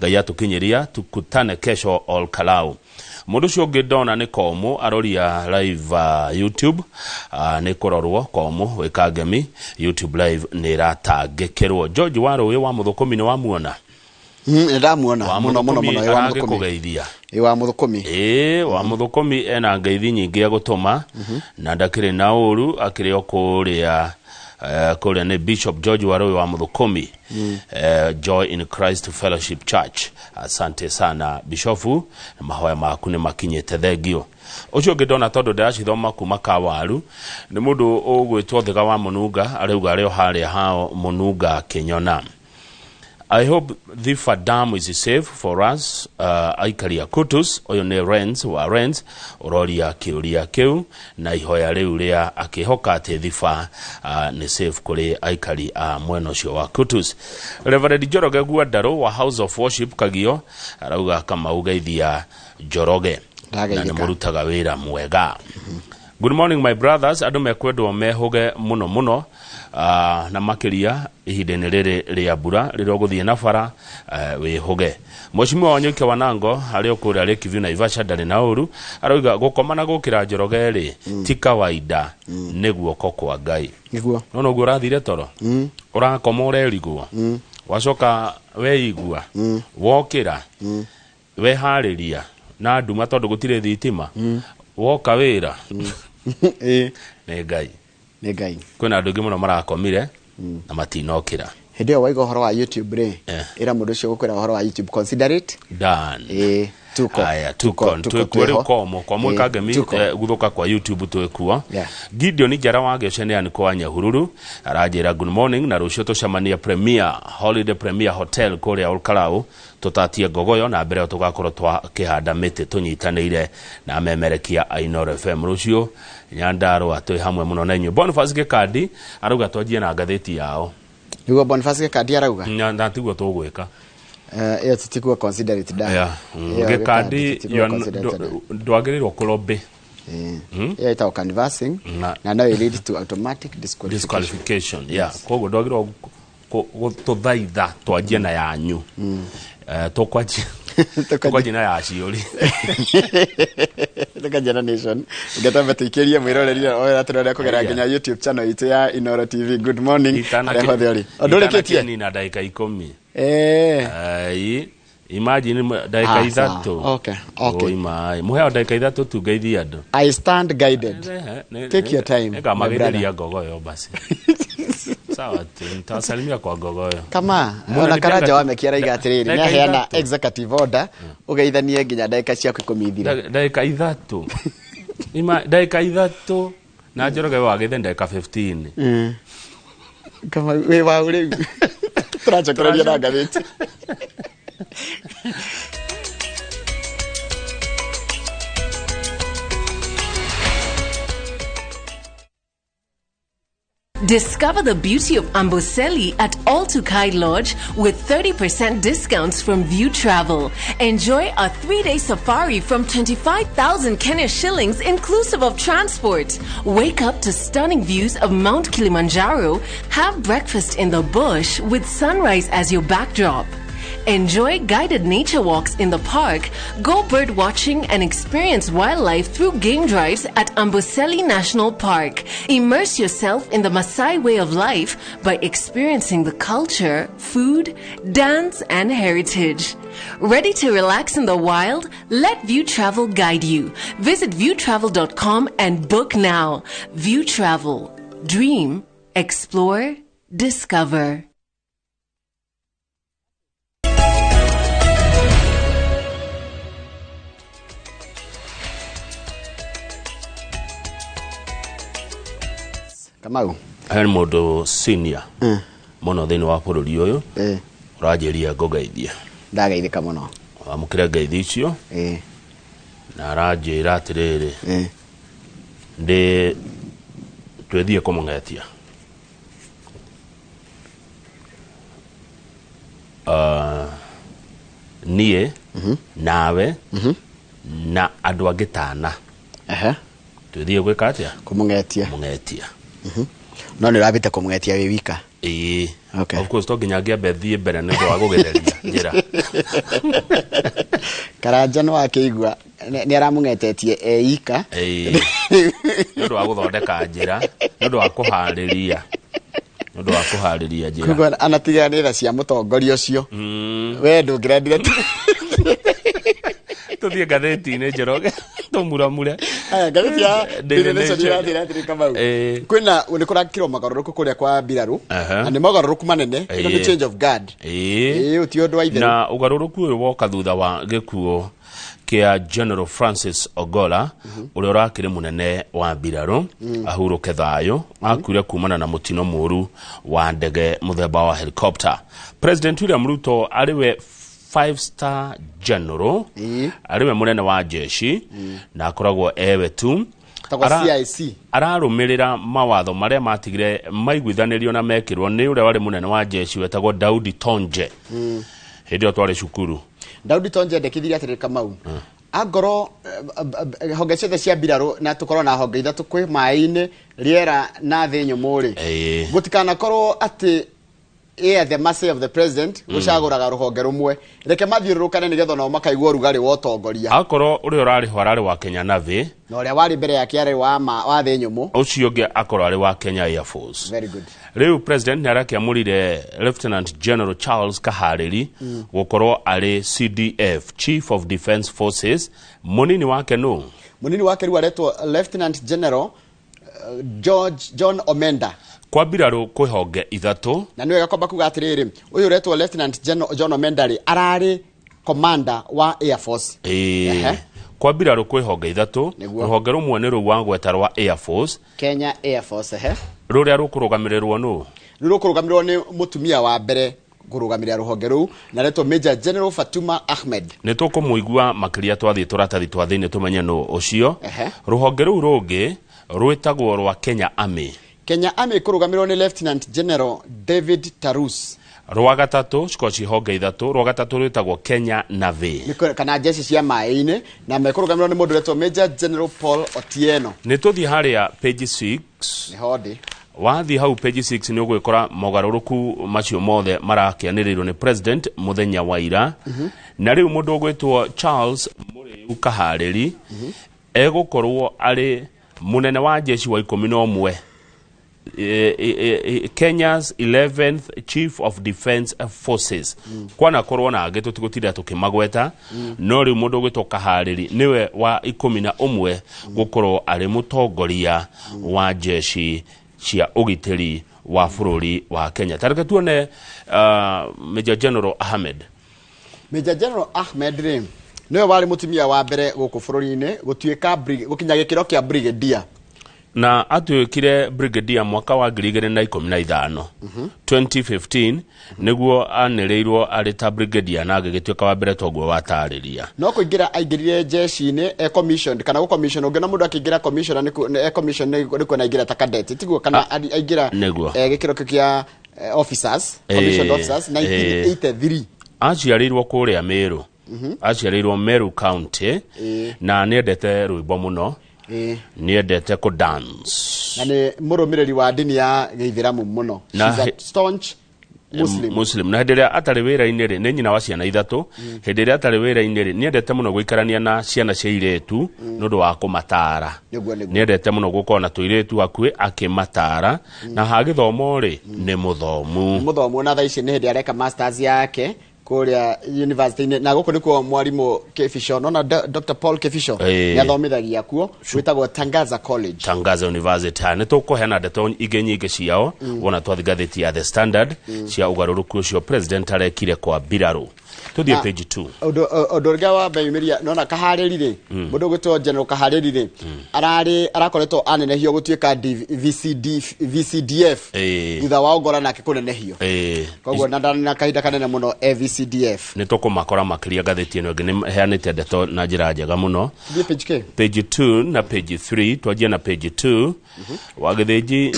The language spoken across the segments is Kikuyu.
Ngai atũkinyĩria, tukutane kesho Ol Kalou. Mũndũ ũcio ũngĩ ndona nĩ Komũ aroria live YouTube, nĩ kũrorwo Komũ wĩka ngemi YouTube live nĩ ĩratangĩkĩrwo. George wa Rũĩ wa Mũthũkũmi nĩ wamuona? Nĩ ndamuona Wa mũno mũno Mũthũkũmi mũno, ĩ wa Mũthũkũmi. Aragĩkũgeithia. Ĩ wa Mũthũkũmi. Ĩĩ, wa Mũthũkũmi ena ngeithi nyingĩ agũtũma na ndakĩrĩ na ũru, akĩrĩ o kũrĩa kũrĩa nĩ Bishop George Warũĩ wa Mũthũkũmi, Joy in Christ Fellowship Church. Asante sana Bishofu, na mahoya maku nĩ makinyĩte, thengio. Ũcio ũngĩ ndona, tondũ ndĩracithoma kuma Kawaru, nĩ mũndũ ũgwĩtwo Thiga wa Mũnunga, arauga arĩ o harĩa hao Mũnunga Kĩnyona. I hope Thifa Dam is safe for us aikari a Kutus. Ũyũ nĩ Renz wa Renz ũroria kĩũria kĩu na ihoya rĩu rĩa akĩhoka atĩ Thifa nĩ safe kũrĩ aikari a mwena ũcio wa Kutus. Reverend Njoroge Guandarũ wa House of Worship Kagio arauga Kamau geithia Njoroge na nĩ Ndageithĩka. mũrutaga wĩra mwega. Good morning, my brothers. Andũ mekwendwo mehũge mũno mũno, na makĩria ihinda-inĩ rĩrĩ rĩa mbura, rĩrĩa ũgũthiĩ na bara, wĩhũge. Mheshimiwa Wanyũike Wanango arĩ o kũrĩa Lake View Naivasha, ndarĩ na ũru, arauga gũkoma na gũkĩra Njoroge rĩ ti kawaida, nĩ guoko kwa Ngai. Nĩguo. Nona ũguo ũrathire toro, ũrakoma ũrerigwo, wacoka weigua wokĩra, weharĩria na nduma tondũ gũtirĩ thitima, woka wĩra. Nĩ Ngai. Nĩ Ngai. Kwĩna andũ aingĩ mũno marakomire na matinokĩra. Hĩndĩ ĩyo waiga ũhoro wa YouTube rĩ, ĩra mũndũ ũcio ũgũkwĩra ũhoro wa YouTube, consider it done. Ĩĩ, tuko. Aya, tuko tuko twĩkuo rĩu twĩho. komo komo. Ĩkangemi Tuko. Guthũka kwa YouTube twĩkuo. Yeah. Gideon Njara wa Gĩocenean kwa Nyahururu aranjĩra good morning, na rũciũ tũcemanie Premier Holiday, Premier Hotel kũrĩa Olkalau, tũtatie ngogoyo na mbere ĩyo tũgakorwo twakĩhanda mĩtĩ tũnyitanĩire na memerekia a Inooro FM rũciũ Nyandarũa, twĩ hamwe mũno na inyuĩ. Boniface Gĩkandi arauga twanjie na ngathĩti yao. Nĩguo Boniface Gĩkandi arauga. Na tiguo tũgwĩka. Ĩyo titikuo consider it done. Yeah. Ĩyo Gĩkandi titikuo consider it done. ndwagĩrĩirwo kũlobby. Ĩyo ĩtagwo canvassing na no lead to automatic disqualification. Disqualification, yeah. Koguo ndwagĩrĩirwo gũtũthaitha twanjie na yanyu. Tũkwanjia tũkwanjia na ya ciũri. Tukanjia na Nation. Ngetambe tuikĩrie mwĩroreri ũrĩa tũrorera kũgerera Aya. nginya YouTube channel itũ ya Inooro TV. Good morning harĩa hothe ũrĩ. Ũndũ ũrĩkĩtie? Nina ndagĩka 10. Eh. Ai, imagine ndagĩka Ah, 3. sawa. Okay. Oi mai mũheo ndagĩka 3 tu ngeithie andũ. I stand guided. Take your time, my Nĩngamageithĩria ngogoyo basi, sawa tu, nitawasalimia kwa ngogoyo. Kama Muna ona nipeanga Karanja tu wa Meki araiga atĩrĩrĩ, ndagĩka nĩaheana 3. executive order ũgeithanie nginya ndagĩka ciaku 10 ithire. Ndagĩka 3. Ndagĩka 3 na Njoroge wagĩthe ndagĩka 15. Kama wĩ wau rĩu tũracokereria na ngathĩti. Discover the beauty of Amboseli at All Tukai Lodge with 30% discounts from View Travel. Enjoy a 3-day safari from 25,000 Kenya shillings inclusive of transport. Wake up to stunning views of Mount Kilimanjaro. Have breakfast in the bush with sunrise as your backdrop. Enjoy guided nature walks in the park, go bird watching and experience wildlife through game drives at Amboseli National Park. Immerse yourself in the Maasai way of life by experiencing the culture, food, dance, and heritage. Ready to relax in the wild? Let View Travel guide you. Visit viewtravel.com and book now. View Travel. Dream, explore, discover. Kamau. He mũndũ senior mũno thĩinĩ wa bũrũri ũyũ ũranjĩria ngũgeithie. Ndageithĩka mũno. Wamũkĩre ngeithi icio. Na aranjĩra atĩrĩrĩ, ndĩ twĩthiĩ kũmũng'etia. Niĩ nawe na andũ angĩ tana twĩthiĩ gwĩka atĩa? Kũmũng'etia. Kũmũng'etia. No nĩ ũrambĩte kũmũng'etia wĩ wika. Ĩĩ. Okay. Of course to nginya ngĩambe thiĩ mbere nĩ ũndũ wa gũgereria njĩra. Karanja nĩ wakĩigua nĩ aramũng'etetie eika. Ĩĩ. Nĩ ũndũ wa gũthondeka njĩra, nĩ ũndũ wa kũharĩria, nĩ ũndũ wa kũharĩria njĩra. Koguo anatiganĩra cia mũtongoria ũcio. We ndũngĩrendire Tũthiĩ ngathĩti-inĩ, Njoroge, tũmuramure. Aya, ngathĩti ya Daily Daily Nation Nation. ĩratwĩra atĩrĩ, Kamau, Ĩĩ. kwĩna nĩ kũrakirwo mogarũrũku kũrĩa kwa mbirarũ. Na nĩ mogarũrũku manene. Ĩno nĩ change of guard. Ĩĩ, ti ũndũ wa itherũ. Na ũgarũrũku ũyũ woka thutha wa gĩkuũ kĩa General Francis Ogola, ũrĩa ũrakĩrĩ mũnene wa mbirarũ, ahurũke thayũ. Akuire kumana na mũtino mũru wa ndege mũthemba wa helicopter. President William Ruto arĩ we five star general, arĩ we mũnene wa jeshi na akoragwo ewe tu. Tagwo CIC. Ararũmĩrĩra mawatho marĩa matigire maiguithanĩrio na mekĩrwo nĩ ũrĩa warĩ mũnene wa jeshi wetagwo Daudi Tonje hĩndĩ ĩyo twarĩ cukuru. Daudi Tonje endekithirie atĩrĩ, Kamau, angorwo honge ciothe cia mbirarũ, na tũkorwo na honge ithatũ, kwĩ maĩ-inĩ, rĩera na thĩ nyũmũ rĩ, gũtikanakorwo atĩ at the mercy of the president gũcagũraga rũhonge rũmwe. Reke mathiũrũrũkane nĩgetha nao makaigua ũrugarĩ wa ũtongoria. Akorwo ũrĩa ũrarĩ ho ararĩ wa Kenya Navy, na ũrĩa warĩ mbere yake arĩ wa thĩ nyũmũ, ũcio ũngĩ akorwo arĩ wa Kenya Air Force. Very good. Rĩu president nĩ arakĩamũrire Lieutenant General Charles Kaharĩri gũkorwo arĩ CDF, Chief of Defence Forces. Mũnini wake nũ? Mũnini wake rĩu aretwo Lieutenant General George John Omenda. Kwa mbirarũ kwĩ honge ithatũ. Na nĩ wega kwamba kuga atĩrĩrĩ, ũyũ ũretwo Lieutenant General John Omenda rĩ, ararĩ commander wa Air Force. Ĩĩ. Kwa mbirarũ kwĩ honge ithatũ. Rũhonge rũmwe nĩ rũu wagweta rwa Air Force. Kenya Air Force, ehe. Rũrĩa rũkũrũgamĩrĩrwo nũ? Rĩu rũkũrũgamĩrĩrwo nĩ mũtumia wa mbere kũrũgamĩrĩra rũhonge rũu, na retwo Major General Fatuma Ahmed. Nĩ tũkũmũigua makĩria twathiĩ tũratathi twa thĩinĩ tũmenye nũ ũcio. Rũhonge rũu rũngĩ rwĩtagwo rwa Kenya Army. Kenya Army kũrũgamĩrĩrwo nĩ Lieutenant General David Tarus. Rwa gatatũ, cikorwo ci honge ithatũ, rwa gatatũ rwĩtagwo Kenya Navy. Kana jeshi cia maĩ-inĩ, na mekũrũgamĩrĩrwo nĩ mũndũ ũretwo Major General Paul Otieno. Nĩ tũthiĩ harĩa page 6. Nĩho ndĩ. Wathiĩ hau page 6 nĩ ũgwĩkora mogarũrũku macio mothe marakĩanĩrĩirwo nĩ president mũthenya wa ira. Na rĩu mũndũ ũgwĩtwo Charles Mũrĩu Kaharĩri egũkorwo arĩ mũnene wa jeshi wa 11, Kenya's 11th Chief of Defence Forces. Kwanakorwo na angĩ tũtigũtinda tũkĩmagweta, no rĩu mũndũ ũgwĩtwo Kaharĩri nĩwe wa 11 gũkorwo arĩ mũtongoria wa jeshi cia ũgitĩri wa bũrũri wa Kenya. Tareke tuone Major General Ahmed. Major General Ahmed rĩ, nĩwe warĩ mũtumia wa mbere gũkũ bũrũri-inĩ gũtuĩka gũkinya gĩkĩro kĩa brigadier. Na atuĩkire brigadier mwaka wa 2015, 2015 nĩguo anĩrĩirwo arĩ ta brigadier na agĩgĩtuĩka wa mbere toguo watarĩria. No kũingĩra aingĩrire jeshi-inĩ e commissioned, kana gũ commission, ũngĩona mũndũ akĩingĩra commissioner nĩ e commission nĩ kuona aingĩra ta cadet, tiguo? Kana aingĩra Nĩguo. Gĩkĩro kĩu kĩa officers, commissioned officers 1983. Aciarĩirwo kũrĩa Meru, aciarĩirwo Meru County, na nĩendete rwĩmbo mũno, nĩendete kũ dance. Na nĩ mũrũmĩrĩri wa ndini ya gĩithĩramu mũno. Na She's a staunch Muslim. Muslim. Na hĩndĩ ĩrĩa atarĩ wĩra-inĩ rĩ, nĩ nyina wa ciana ithatũ. Hĩndĩ ĩrĩa atarĩ wĩra-inĩ rĩ, nĩendete mũno gũikarania na ciana cia irĩtu nĩ ũndũ wa kũmatara. Nĩguo, nĩguo. Nĩendete mũno gũkorwo na tũirĩtu hakuhĩ akĩmatara. Na ha gĩthomo rĩ, nĩ mũthomu. Mũthomu, na thaa ici nĩ hĩndĩ areka masters yake kũrĩa university-inĩ, na gũkũ nĩkuo mwarimũ Kĩbico, nona Dr. Paul Kĩbico nĩ athomithagia kuo, gwĩtagwo Tangaza College. Tangaza University. Nĩ tũkũheana ndeto ingĩ nyingĩ ciao wona twathi ngathĩti ya The Standard cia ũgarũrũku ũcio president arekire kwa mbirarũ. Tũthiĩ page 2. Ũndũ ũrĩa wa mbeyumĩria, nona Kaharĩri rĩ, mũndũ ũgwĩtwo General Kaharĩri rĩ, ararĩ arakoretwo anenehio gũtuĩka VCD, VCDF thutha wa Ogolla nake kũnenehio. Koguo na ndarĩ na kahinda kanene mũno e VCDF. Nĩ tũkũmakora makĩria ngathĩti ĩno ĩngĩ, nĩ heanĩte ndeto na njĩra njega mũno. Tũthiĩ page K. Page 2 na page 3. Twanjie na page 2. Wagĩthĩnji,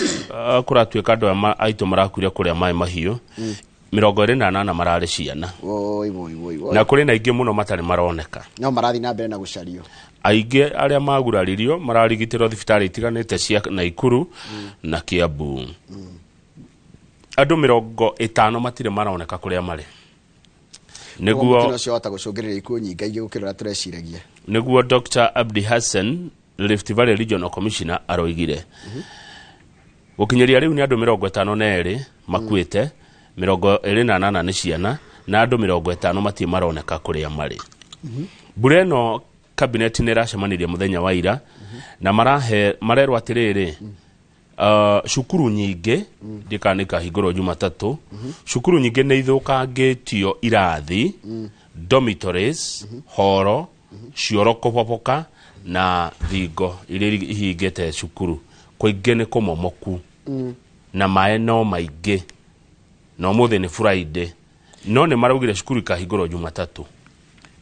kũratuĩka andũ aya aitũ marakuire kũrĩa maĩ mahiũ, 28 mararĩ ciana. Woi, woi, woi, woi. Na kũrĩ na aingĩ mũno matarĩ maroneka. No marathiĩ na mbere na gũcario. Aingĩ arĩa maguraririo mararigitĩrwo thibitarĩ itiganĩte cia Naikuru na Kiambu. Andũ 50 matirĩ maroneka kũrĩa marĩ. Niguo Nĩguo mũtino ũcio wahota gũcũngĩrĩria ikuũ nyingaingĩ gũkĩra ũrĩa tũreciragia. Nĩguo Dr. Abdi Hassan, Rift Valley Regional Commissioner, aroigire. Gũkinyĩria rĩu nĩ andũ 52 makuĩte, 28 nĩ ciana, na andũ 50 matirĩ maroneka kũrĩa marĩ. Mbura ĩno cabinet nĩ ĩracemanirie mũthenya wa ira na marahe marerwo atĩrĩrĩ, cukuru nyingĩ ndikana ikahingũrwo Jumatatũ, cukuru nyingĩ nĩ ithũkangĩtio irathi, dormitories, horo cioro kũboboka na thingo iria ihingĩte cukuru kũingĩ nĩ kũmomoku na maĩ no maingĩ, na ũmũthĩ nĩ Friday, no nĩ maraugire cukuru ikahingũrwo Jumatatũ.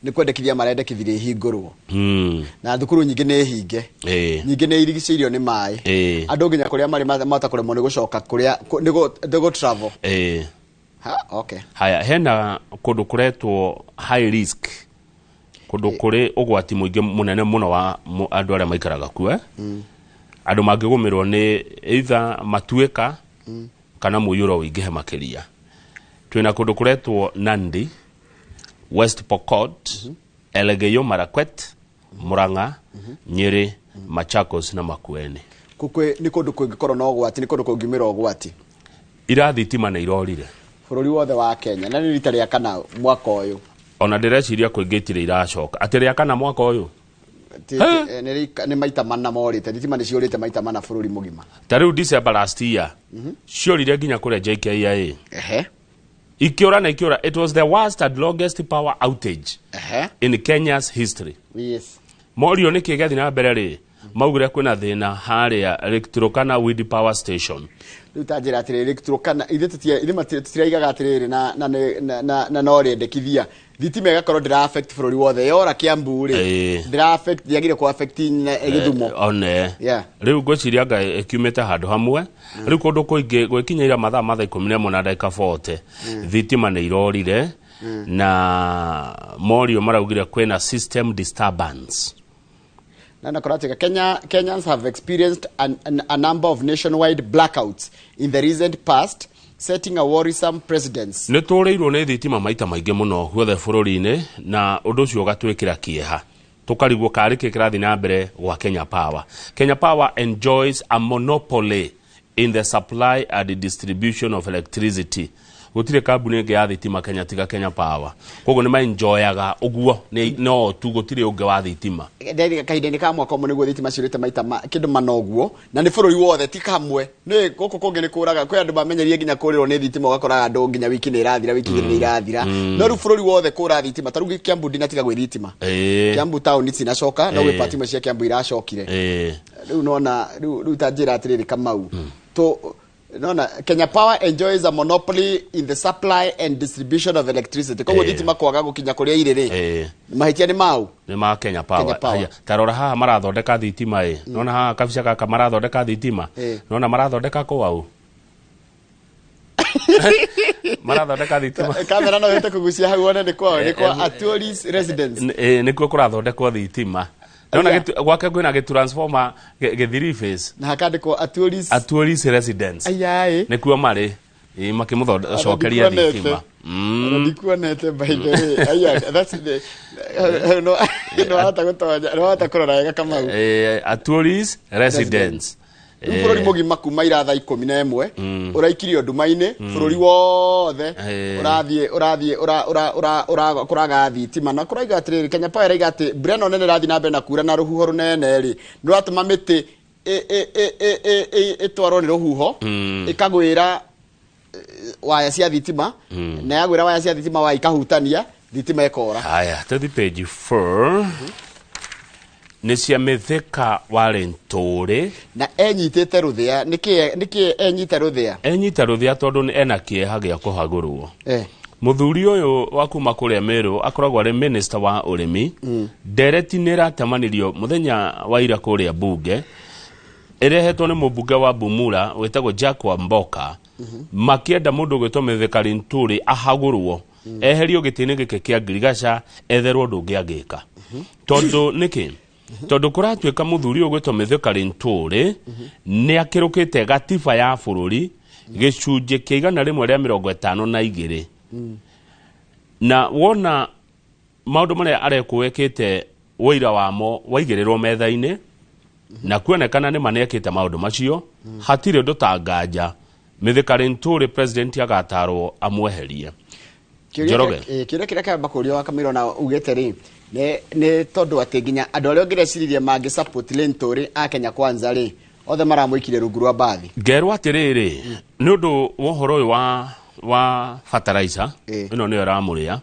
Nĩ kwendekithia marendekithirie ihingũrwo na thukuru nyingĩ nĩ hinge, nyingĩ nĩ irigicĩirio nĩ maĩ, andũ nginya kũrĩa marĩ mahota kũremwo nĩ gũcoka kũrĩa nĩ gũ travel. Ha, okay. Haya, hena kũndũ kũretwo high risk, kũndũ kũrĩ ũgwati mũingĩ mũnene mũno wa andũ arĩa maikaraga kuo, eh? Andũ mangĩgũmĩrwo nĩ either matuĩka kana mũiyũro ũingĩhe makĩria. Twĩna kũndũ kũretwo Nandi, West Pokot, Elgeyo Marakwet, Murang'a, Nyeri, Machakos na Makueni. Kũkwĩ nĩ kũndũ kũngĩkorwo na ũgwati, nĩ kũndũ kũngiumĩra ũgwati. Irathi thitima nĩ irorire bũrũri wothe wa Kenya, na nĩ rita rĩa kana mwaka ũyũ. Ona ndĩreciria kũingĩ itirĩ iracoka atĩ rĩa kana mwaka ũyũ. Nĩ maita mana morĩte, thitima nĩ ciũrĩte maita mana bũrũri mũgima. Ta rĩu December last year ciorire nginya kũrĩa JKIA, ikĩũra na ikĩũra. It was the worst and longest power outage in Kenya's history. Morio nĩ kĩ gĩathiĩ na mbere rĩ, maugire kwĩna thĩna harĩa Lake Turkana Wind Power Station. Rĩu ta njĩra atĩrĩrĩ, Turkana ithuĩ tũtiraigaga atĩrĩrĩ na no rĩendekithia thitima ĩgakorwo ndĩra affect bũrũri wothe, yora Kiambu rĩ, ndĩra affect, yagire ku affect Gĩthumo. One. Rĩu ngwĩciria anga ĩkiumĩte handũ hamwe. Rĩu kũndũ kũingĩ gwĩkinyĩra mathaa ma thaa 11 na ndagĩka 40 thitima nĩ irorire, na morio maraugire kwĩna system disturbance. Na kũratuĩka Kenyans have experienced a number of nationwide blackouts in the recent past, setting a worrisome precedence. Nĩ tũrĩirwo nĩ thitima maita maingĩ mũno guothe bũrũri-inĩ, na ũndũ ũcio ũgatwĩkĩra kĩeha, tũkarigwo karĩ kĩ kĩrathiĩ na mbere gwa Kenya Power. Kenya Power enjoys a monopoly in the supply and distribution of electricity. Gũtirĩ kambuni ĩngĩ ya thitima Kenya tiga Kenya Power, koguo nĩ maenjoyaga ũguo no tu, gũtirĩ ũngĩ wa thitima. Ndĩrĩ kahinda-inĩ ka mwaka ũmwe nĩguo thitima ciũrĩte maita kĩndũ mana ũguo, na nĩ bũrũri wothe, ti kamwe. Nĩ gũkũ kũngĩ nĩ kũraga, kwĩ andũ mamenyerie nginya kũrĩrwo nĩ thitima, ũgakoraga andũ nginya wiki nĩ ĩrathira, wiki igĩrĩ nĩ irathira, no rĩu bũrũri wothe kũra thitima. Ta rĩu Kiambu ndinatiga gwĩ thitima. Kiambu town cinacoka, no gwĩ part imwe cia Kiambu iracokire. Rĩu nona rĩu ta njĩra atĩrĩrĩ, Kamau, to nona Kenya Power enjoys a monopoly in the supply and distribution of electricity, koguo thitima kwaga gũkinya kũrĩa irĩ rĩ, mahĩtia nĩ mau? Nĩ ma Kenya Power. Kenya Power. Haya, ta rora haha marathondeka thitima ĩ, nona haha kabica gaka marathondeka thitima. Nona marathondeka kwau marathondeka thitima. Kamera no ĩhote kũgucia hau wone nĩ kwao, nĩ kwa Atuoris residence. Nĩkuo kũrathondekwo thitima. Nona gwake kwĩna gĩtransformer gĩ three phase. Na hakandĩkwo Atuoris. Atuoris residence. Ayaĩ. Nĩkuo marĩ makĩmũcokeria thitima. Ndikuonete, by the way. Aya, that's the no no hata gũtonya, no hata kũrora wega, Kamau. Atuoris residence. Rĩu bũrũri mũgima kuma ira thaa 11 ũraikirio nduma-inĩ bũrũri wothe. Ũrathiĩ ũrathiĩ ũra ũra ũra ũra ũra kũraga thitima, na kũraiga atĩrĩrĩ, Kenya Power ĩraiga atĩ mbura ĩno nene ĩrathiĩ na mbere na kura na rũhuho rũnene rĩ, nĩ rũratũma mĩtĩ ĩtwarwo nĩ rũhuho, ĩkagwĩra waya cia thitima, na yagwĩra waya cia thitima, waya ikahutania, thitima ĩkora. Haya, tũthi page 4, nĩ cia Mĩthĩka warĩ Ntũrĩ. Na enyitĩte rũthĩa nĩkĩ? Nĩkĩ enyita rũthĩa? Enyita rũthĩa tondũ ena kĩeha gĩa kũhagũrwo. Mũthuri ũyũ wa kuma kũrĩa Meru akoragwo arĩ minister wa ũrĩmi. Ndereti nĩ ĩratemanirio mũthenya wa ira kũrĩa bunge, ĩrehetwo nĩ mũmbunge wa Bumula wĩtagwo Jack Wamboka, makĩenda mũndũ ũgwĩtwo Mithika Linturi ahagũrwo, eherio gĩtĩ-inĩ gĩkĩ kĩa ngirigaca, etherwo ũndũ ũngĩ angĩka. Tondũ nĩkĩ? Tondũ kũratuĩka mũthuri ũyũ ũgwĩtwo Mithika Linturi nĩ akĩrũkĩte gatiba ya bũrũri. Gĩcunjĩ kĩa 152. Na wona maũndũ marĩa arekwo ekĩte, wũira wamo waigĩrĩrwo metha-inĩ na kuonekana nĩ ma nĩekĩte maũndũ macio, hatirĩ ũndũ ta nganja Mithika Linturi president agatarwo amweherie. Njoroge. Kĩũria kĩrĩa kĩamba kũrio wa Kamĩro na ugĩte rĩ, nĩ tondũ atĩ nginya andũ arĩa ũngĩreciririe mangĩ support Linturi a Kenya Kwanza rĩ, othe maramũikirie rungu rwa mbathi. Ngerwo atĩrĩrĩ, nĩ ũndũ wa ũhoro ũyũ wa fertilizer ĩno nĩyo ĩramũrĩa,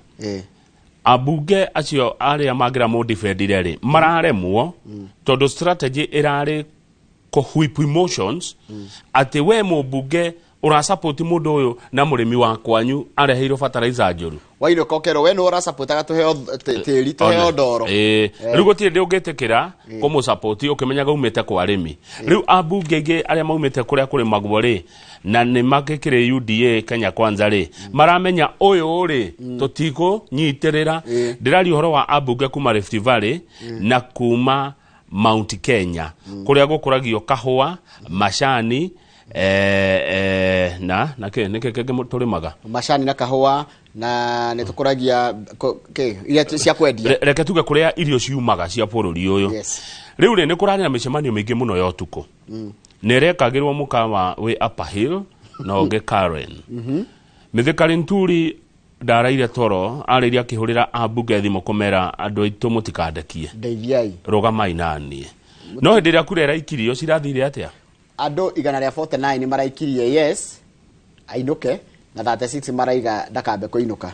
ambunge acio arĩa mangĩra mũdefendire rĩ, mararemwo tondũ strategy ĩrarĩ kũ whip emotions, atĩ we mũmbunge ũrasupport mũndũ ũyũ na mũrĩmi wa kwanyu areheirwo fertilizer njũru. Wainũka ũkerwo we nĩwe ũrasapotaga tũheo tĩri, tũheo ndoro. Rĩu gũtirĩ ndĩ ũngĩtĩkĩra kũmũsupport ũkĩmenyaga umĩte kwa arĩmi. Rĩu ambunge aingĩ arĩa maumĩte kũrĩa kũrĩmagwo rĩ, na nĩ makĩkĩrĩ UDA Kenya Kwanza rĩ, maramenya ũyũ rĩ, tũtikũnyitĩrĩra. Ndĩraria ũhoro wa ambunge kuma Rift Valley na kuma Mount Kenya, kũrĩa gũkũragio kahũa, macani, na kĩ nĩkĩ kĩngĩ tũrĩmaga? Macani na kahũa, na nĩ tũkũragia kĩ iria cia kwendia. Reke tuge kũrĩa irio ciumaga cia bũrũri ũyũ. Rĩu rĩ, nĩ kũrarĩ na mĩcemanio mĩingĩ mũno ya ũtukũ, nĩ ĩrekagĩrwo mũkawa wĩ Upper Hill na ũngĩ Karen. Mithika Linturi ndaraire toro, arĩirie akĩhũrĩra ambunge thimũ kũmera, andũ aitũ mũtikandekie, ndeithiai, rũgamai naniĩ. No hĩndĩ ĩrĩa kura ĩraikirio cirathire atĩa? Andũ 149 nĩ maraikirie yes ainũke, na 36 maraiga ndakambe kũinũka.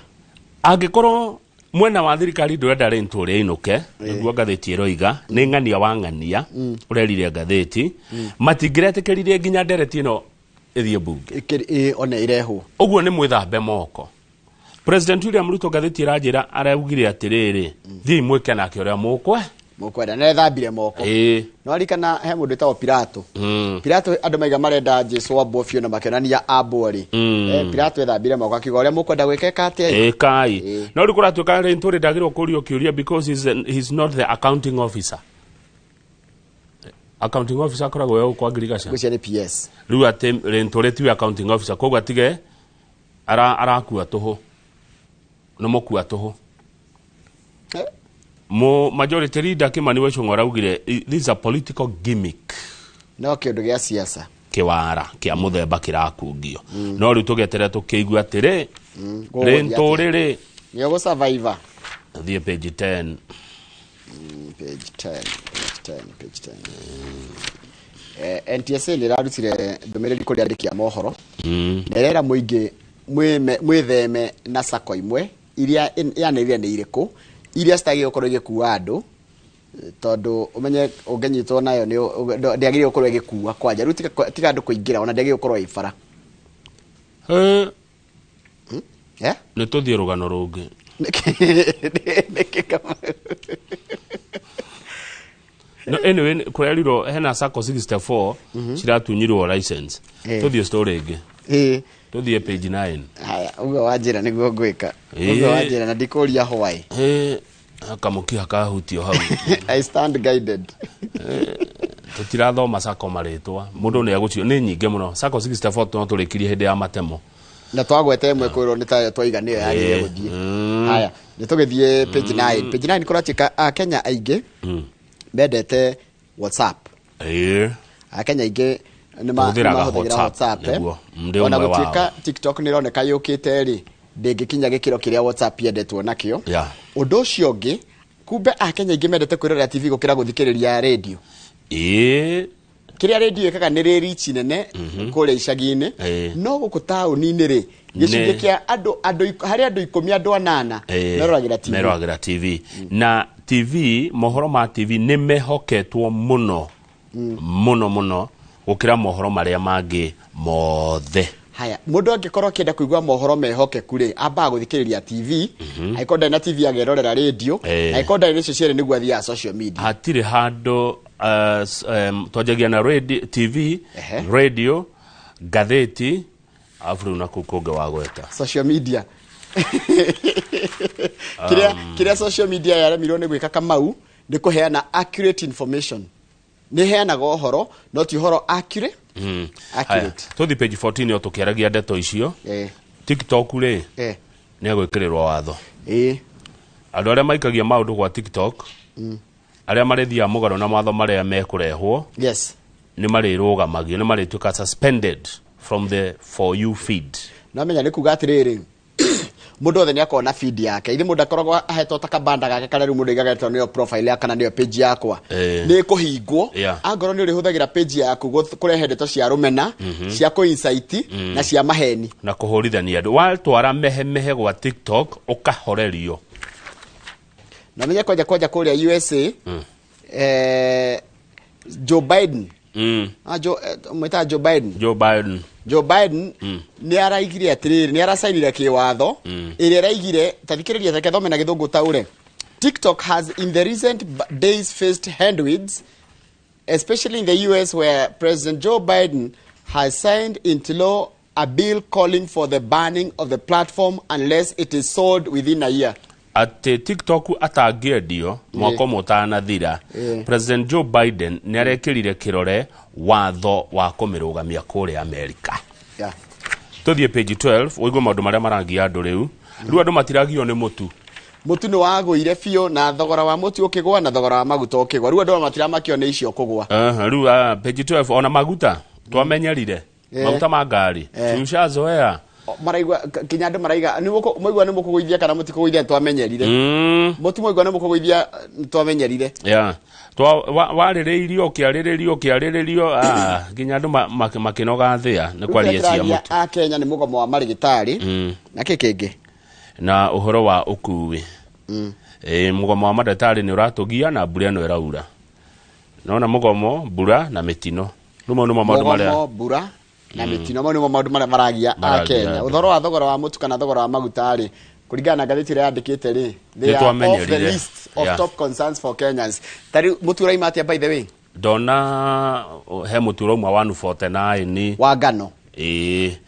Angĩkorwo mwena wa thirikari ndũrenda Linturi ainũke, nĩguo ngathĩti ĩroiga, nĩ ng'ania wa ng'ania ũrerire ngathĩti, matingĩretĩkĩririe nginya ndereti ĩno ĩthiĩ mbunge. One ĩrehwo. Ũguo nĩ mwĩthambe moko. President William Ruto, ngathĩti ĩranjĩra, araugire atĩrĩrĩ, thiĩi mwĩke nake ũrĩa mũkwe mũkwenda, nĩ ethambire moko. No arikana he mũndũ wĩtagwo Pilato. Pilato, andũ maiga marenda Jesu ambwo biũ na makĩonania ambwo rĩ, Pilato ethambire moko akiuga, ũrĩa mũkwenda gwĩka ĩka atĩa? Ĩkai. No rĩu kũratuĩka Linturi ndagĩrĩirwo kũrio kĩũria because he's not the accounting officer. Accounting officer akoragwo we kwa ngirigaca. Ngwĩciria nĩ PS. Rĩu atĩ Linturi tiwe accounting officer, koguo atige arakua tũhũ, nĩ mũkua tũhũ. Mo majority leader Kimani Wachung'wa araugire, "This is a political gimmick." No kĩũndũ gĩa siasa. Kĩwara kĩa mũthemba kĩrakungio, no rĩu tũgeterera tũkĩigua atĩrĩ Gũgũthiĩ Linturi rĩ nĩ ũgũ survivor. Thiĩ page 10. Page 10, page 10, page 10. NTSA nĩ ĩrarutire ndũmĩrĩri kũrĩ andĩki a mohoro, na ĩrera mũingĩ mwĩtheme na sacco imwe iria yanĩrĩire nĩ irĩkũ, iria citagĩrĩirwo gũkorwo igĩkua andũ, tondũ ũmenye ũngĩnyitwo nayo ndĩagĩrĩirwo gũkorwo ĩgĩkua kwanja. Rĩu tiga andũ kũingĩra, ona ndĩagĩrĩirwo gũkorwo ĩ bara. Eh? Nĩ tũthiĩ rũgano rũngĩ. Nĩkĩ Kamau? No anyway, kũrerirwo hena sacco 64 ciratunyirwo license. Tũthiĩ story ĩngĩ. Tũthiĩ page 9. Haya, ũguo wanjĩra nĩguo ngwĩka. Ũguo wanjĩra na ndikũria why. Kamũkiha kahutio hau. I stand guided. Tũtirathoma sacco marĩtwa, mũndũ nĩ agũcio nĩ nyingĩ mũno. Sacco 64 no tũrĩkirie hĩndĩ ya matemo. Na twagweta ĩmwe kwĩrwo nĩ tayo twaiga nĩyo yagĩrĩire gũthiĩ. Haya, nĩ tũgĩthiĩ page 9. Page 9 kũratuĩka akenya aingĩ mendete WhatsApp. Akenya aingĩ Tũhũthĩraga nĩ mahũthagĩra WhatsApp, WhatsApp, eh? nĩguo. Ndĩ Ona ũmwe wao. gũtuĩka TikTok nĩ ĩroneka yũkĩte rĩ, ndĩngĩkinya gĩkĩro kĩrĩa WhatsApp yendetwo nakĩo. Ũndũ ũcio ũngĩ, kumbe akenya aingĩ mendete kwĩrorera TV gũkĩra gũthikĩrĩria radio. Kĩrĩa radio ĩkaga nĩ rĩ reach nene kũrĩa icagi-inĩ, no gũkũ taũni-inĩ rĩ, gĩcunjĩ kĩa andũ harĩ andũ 10, andũ 8 meroragĩra TV. Meroragĩra TV. Na TV, mohoro ma TV nĩ mehoketwo mũno mũno mũno gũkĩra mohoro marĩa mangĩ mothe. Haya, mũndũ angĩkorwo akĩenda kũigua mohoro mehokeku rĩ, ambaga gũthikĩrĩria TV. Angĩkorwo ndarĩ na TV, agerorera radio. Angĩkorwo ndarĩ nacio cierĩ, nĩguo athiaga social media. Hatirĩ handũ twanjagia na radio, TV, radio, ngathĩti, arabu rĩu nakuo kũngĩ wagweta. Social media. Kĩrĩa social media yaremirwo nĩ gwĩka, Kamau, nĩ kũheana accurate information. Nĩ heanaga ũhoro no ti ũhoro accurate. Accurate. Tũthi page 14 o tũkĩaragia ndeto icio. TikTok rĩ, nĩ egwĩkĩrĩrwo watho. Andũ arĩa maikagia maũndũ gwa TikTok, arĩa marĩthiaga mũgarũ na mawatho marĩa mekũrehwo, nĩ marĩrũgamagio, nĩ marĩtuĩka suspended from the For You feed. No menya nĩ kuga atĩrĩrĩ, mũndũ othe nĩ akoragwo na feed yake. Ithe mũndũ akoragwo ahetwo ta kabanda gake karĩa rĩu mũndũ aigaga tondũ nĩyo profile yakwa kana nĩyo page yakwa. Nĩ ĩkũhingwo. Angorwo nĩ ũrĩhũthagĩra page yaku kũrehe ndeto cia rũmena, cia kũ-incite na cia maheni. Na kũhũrithania andũ. Watwara mehemehe gwa TikTok ũkahorerio. Na menye kwanja kwanja kũrĩa USA, Joe Biden. Joe, mwĩtaga Joe Biden. Joe Biden. Joe Biden nĩ araigire atĩrĩrĩ, nĩ aracainire kĩwatho ĩrĩa ĩraigire, ta thikĩrĩria, reke thome na gĩthũngũ taũre. TikTok has in the recent days faced headwinds, especially in the US, where President Joe Biden has signed into law a bill calling for the banning of the platform unless it is sold within a year. Atĩ TikTok atangĩendio mwaka ũmwe ũtanathira, President Joe Biden nĩ arekĩrire kĩrore watho wa kũmĩrũgamia kũrĩa Amerika. Tũthiĩ page 12 ũigue maũndũ marĩa marangia andũ rĩu. Rĩu andũ matiragio nĩ mũtu. Mũtu nĩ wagũire biũ, na thogora wa mũtu ũkĩgũa na thogora wa maguta ũkĩgũa. Rĩu andũ matiramakio nĩ icio kũgũa. Rĩu page 12 ona maguta twamenyerire. Maguta ma ngari. Tushazoea. Maraigua kinya andũ maraiga nĩ mũigua nĩ mũkũgũithia kana mũtikũgũithia, twamenyerire. Mũtu mũigua nĩ mũkũgũithia, twamenyerire. Warĩrĩirio ũkĩarĩrĩrio ũkĩarĩrĩrio, nginya andũ makĩnoga thĩa nĩ kwaria cia mũtu. A Kenya nĩ mũgomo wa marĩgĩtarĩ na kĩ kĩngĩ na ũhoro wa ũkuui. Mũgomo wa mandagĩtarĩ nĩ ũratũgia na mbura ĩno ĩraura. Naona mũgomo, mbura na mĩtino. Rĩu mau nĩmo maũndũ marĩa mũgomo, mbura na mĩtino, mau nĩmo maũndũ marĩa maragia a Kenya. Ũhoro wa thogora wa mũtu kana thogora wa maguta rĩ, kũringana na ngathĩti ĩrĩa yandĩkĩte rĩ, they are off the list of top concerns for Kenyans. Ta rĩu mũtu ũraima atĩa by the way? Ndona he mũtu ũrauma 149 wa ngano.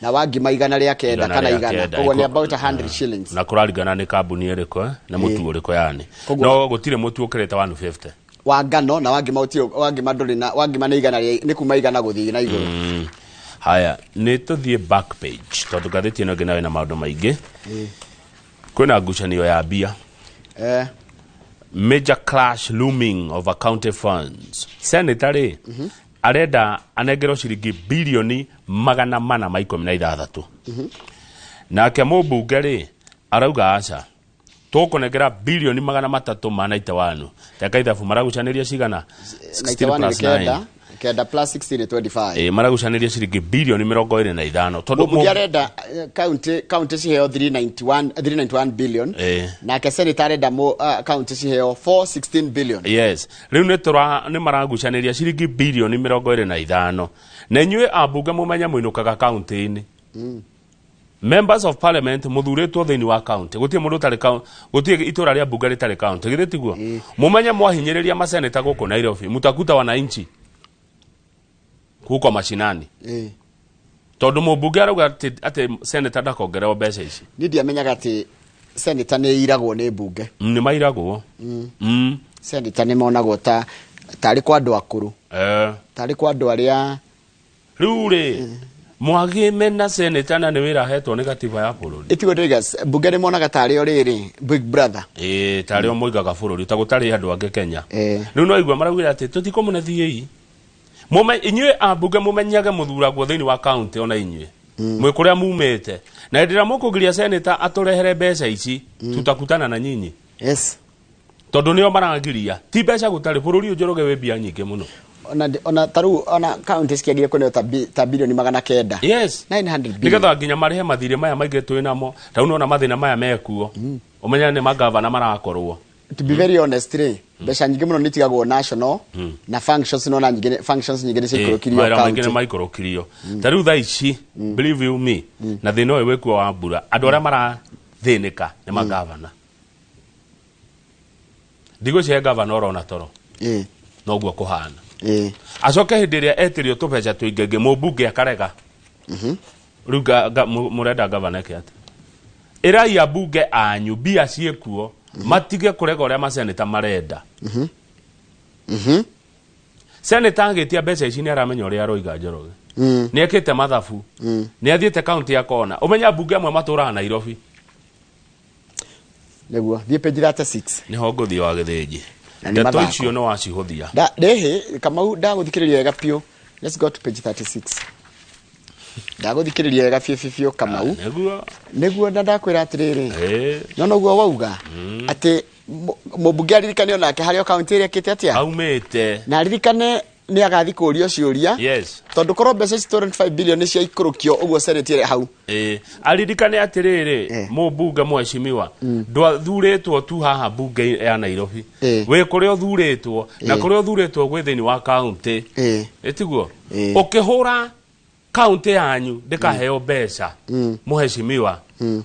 Na wa ngima 109 kana 100, koguo nĩ about 100 shillings. Na kũraringana nĩ kambuni ĩrĩkũ na mũtu ũrĩkũ yani. No gũtirĩ mũtu ũkĩrĩte 150 wa ngano, na wa ngima ũtirĩ, wa ngima ndũrĩ na, wa ngima nĩ igana rĩa, nĩ kuma 100 gũthiĩ na igũrũ. Haya, nĩ tũthiĩ back page tondũ ngathĩti ĩno ĩngĩ nayo ĩna maũndũ maingĩ. Kwĩna ngucanio ya mbia. Major clash looming over county funds. Senator rĩ, arenda anengerwo ciringi bilioni 416. Nake mũmbunge rĩ, arauga aca, tũkũnengera bilioni 391. Teka ithabu maragucanĩria cigana? 16 plus 9. Kenda plus 16 ni 25. Maragucanĩria ciringi bilioni 25. Tondũ mũmbunge arenda county ciheo 391 billion. Nake senator arenda county ciheo 416 billion. Yes. Rĩu nĩ maragucanĩria ciringi bilioni 25. Na inyuĩ ambunge mũmenye mũinũkaga county-inĩ. Members of Parliament muthurĩtwo thĩinĩ wa county. Gũtirĩ mũndũ ũtarĩ county, gũtirĩ itũra rĩa mbunge rĩtarĩ county. Githĩ tiguo? Mũmenye mwahinyĩrĩria maseneta gũkũ Nairobi, mutakuta wananchi huko mashinani. Tondũ mũmbunge arauga atĩ senator ndakongererwo mbeca ici. Niĩ ndiamenyaga atĩ senator nĩ iragwo nĩ mbunge. Nĩ mairagwo. Senator nĩ monagwo ta tarĩ kwa andũ akũrũ. Tarĩ kwa andũ arĩa rĩu rĩ mwagĩmena senator na nĩ wĩra ahetwo nĩ gatiba ya bũrũri. Ĩtiguo ndĩga mbunge nĩ monaga tarĩ o rĩrĩ big brother. Tarĩ o moigaga bũrũri ta gũtarĩ andũ angĩ Kenya. Rĩu no igua maraugire atĩ tũtikũmũne thiĩi. Inyuĩ ambunge mũmenyage mũthuragwo thĩinĩ wa county ona inyuĩ. Mwĩ kũrĩa mumĩte. Na hĩndĩ ĩrĩa mũkũgiria senator atũrehere mbeca ici, tutakutana na nyinyi. Yes. Tondũ nĩo maragiria. Ti mbeca gũtarĩ, bũrũri ũyũ Njoroge wĩ mbia nyingĩ mũno. Ona taru ona county cikiagire kũneo ta bilioni 900. Yes. 900 billion. Nĩgetha nginya marĩhe mathirĩ maya maingĩ twĩ namo. Ta rĩu nĩwona mathĩna maya mekuo. Ũmenye nĩ magavana marakorwo. To be very honest rĩ, mbeca nyingĩ mũno nĩitigagwo national na functions no na nyingĩ, functions nyingĩ nĩciikũrũkirio Mawĩra maingĩ county. nĩmaikũrũkirio. Ta rĩu thaa ici, believe you me, na thĩna ũyũ wĩkuo wa mbura, andũ arĩa marathĩnĩka nĩ magavana. Ndigwĩciria gavana ũrona toro. Noguo kũhana. Acoke hĩndĩ ĩrĩa etĩrio tũbeca tũingĩ mũmbunge akarega. Rĩu mũrenda gavana eke atĩa? Ĩrai ambunge anyu mbia ciĩkuo, matige kũrega ũrĩa maseneta marenda. Senator angĩtia mbeca ici nĩ aramenya ũrĩa aroiga Njoroge. Nĩ ekĩte mathabu. Nĩ athiĩte kaunti akona. Ũmenya mbunge amwe matũraga Nairobi. Nĩguo thiĩ page 36. Nĩho ngũthiĩ wa gĩthĩnji. Na nĩ Ndeto mathako. icio nĩ wacihũthia. Rĩhĩ Kamau, ndagũthikĩrĩria wega biũ. Let's go to page 36. Ndagũthikĩrĩria wega biũ biũ biũ, Kamau. Nĩguo. Nĩguo, na ndakwĩra atĩrĩrĩ, no noguo wauga atĩ mũmbunge aririkane onake harĩa o kaunti ĩrĩa ĩkĩte atĩa Aumĩte. na aririkane nĩ agathi kũrio ciũria, tondũ korwo mbeca ici 25 billion nĩ ciaikũrũkio ũguo senate ĩrĩ hau. Aririkane atĩrĩrĩ, mũmbunge mheshimiwa ndwathurĩtwo tu haha mbunge ya Nairobi. Wĩ kũrĩa ũthurĩtwo na kũrĩa ũthurĩtwo gwĩ thĩinĩ wa kaunti. Ĩtiguo? Ũkĩhũra kaunti yanyu ndĩkaheo mbeca, mũheshimiwa,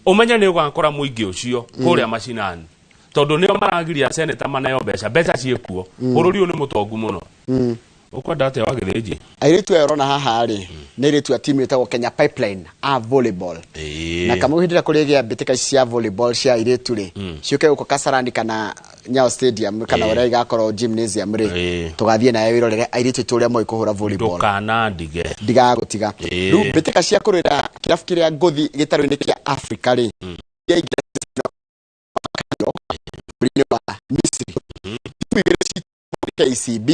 ũmenye nĩ ũgakora mũingĩ ũcio kũrĩa macinani, tondũ nĩo maragiria seneta maneo mbeca. Mbeca ciĩkuo, bũrũri ũyũ nĩ mũtongu mũno. Ũkwenda atĩa wa gĩthĩnji? Airĩtu aya ũrona haha rĩ, nĩ airĩtu a timu ĩtagwo Kenya Pipeline a volleyball. Na kamau, hĩndĩ ĩrĩa kũrĩgĩa mbĩtĩka ici cia volleyball cia airĩtu rĩ, ciũke gũkũ Kasarani kana Nyayo Stadium kana ũrĩa igakorwo gymnasium rĩ, tũgathiĩ nayo wĩrorere airĩtu aitũ ũrĩa moĩ kũhũra volleyball. Ndũkanandige. Ndigagũtiga. Rĩu mbĩtĩka cia kũrũĩra kĩrabu kĩrĩa ngũthi gĩtarũ-inĩ kĩa Africa rĩ, iria bũrũri-inĩ wa Misri, timu igĩrĩ citũ, KCB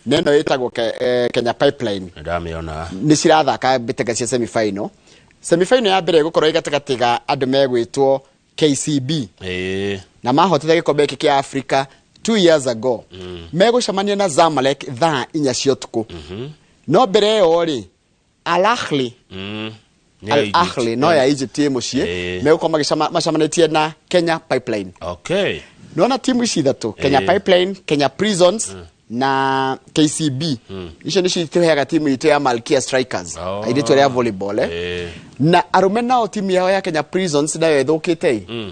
na ĩno ĩtagwo Kenya Pipeline, Nĩndamĩona. Nĩ cirathaka mbĩtĩka cia semifinal. Semifinal ya mbere ĩgũkorwo ĩ gatagatĩ ga andũ megwĩtwo KCB, na mahotete gĩkombe gĩkĩ kĩa Africa 2 years ago, megũcemania na Zamalek thaa 4 cia ũtukũ. No mbere ĩyo rĩ, Al Ahly, Nĩ ya Al Egypt. Ahly no ya Egypt ĩ mũciĩ, megũkorwo macemanĩtie na Kenya Pipeline. Nona timu ici ithatũ, Kenya Pipeline, Kenya Prisons na KCB, icio nĩcio itũheaga timu itũ ya Malkia Strikers, airĩtu arĩa a volleyball, eh. Na arũme nao timu yao ya Kenya Prisons nayo ĩthũkĩte ĩ,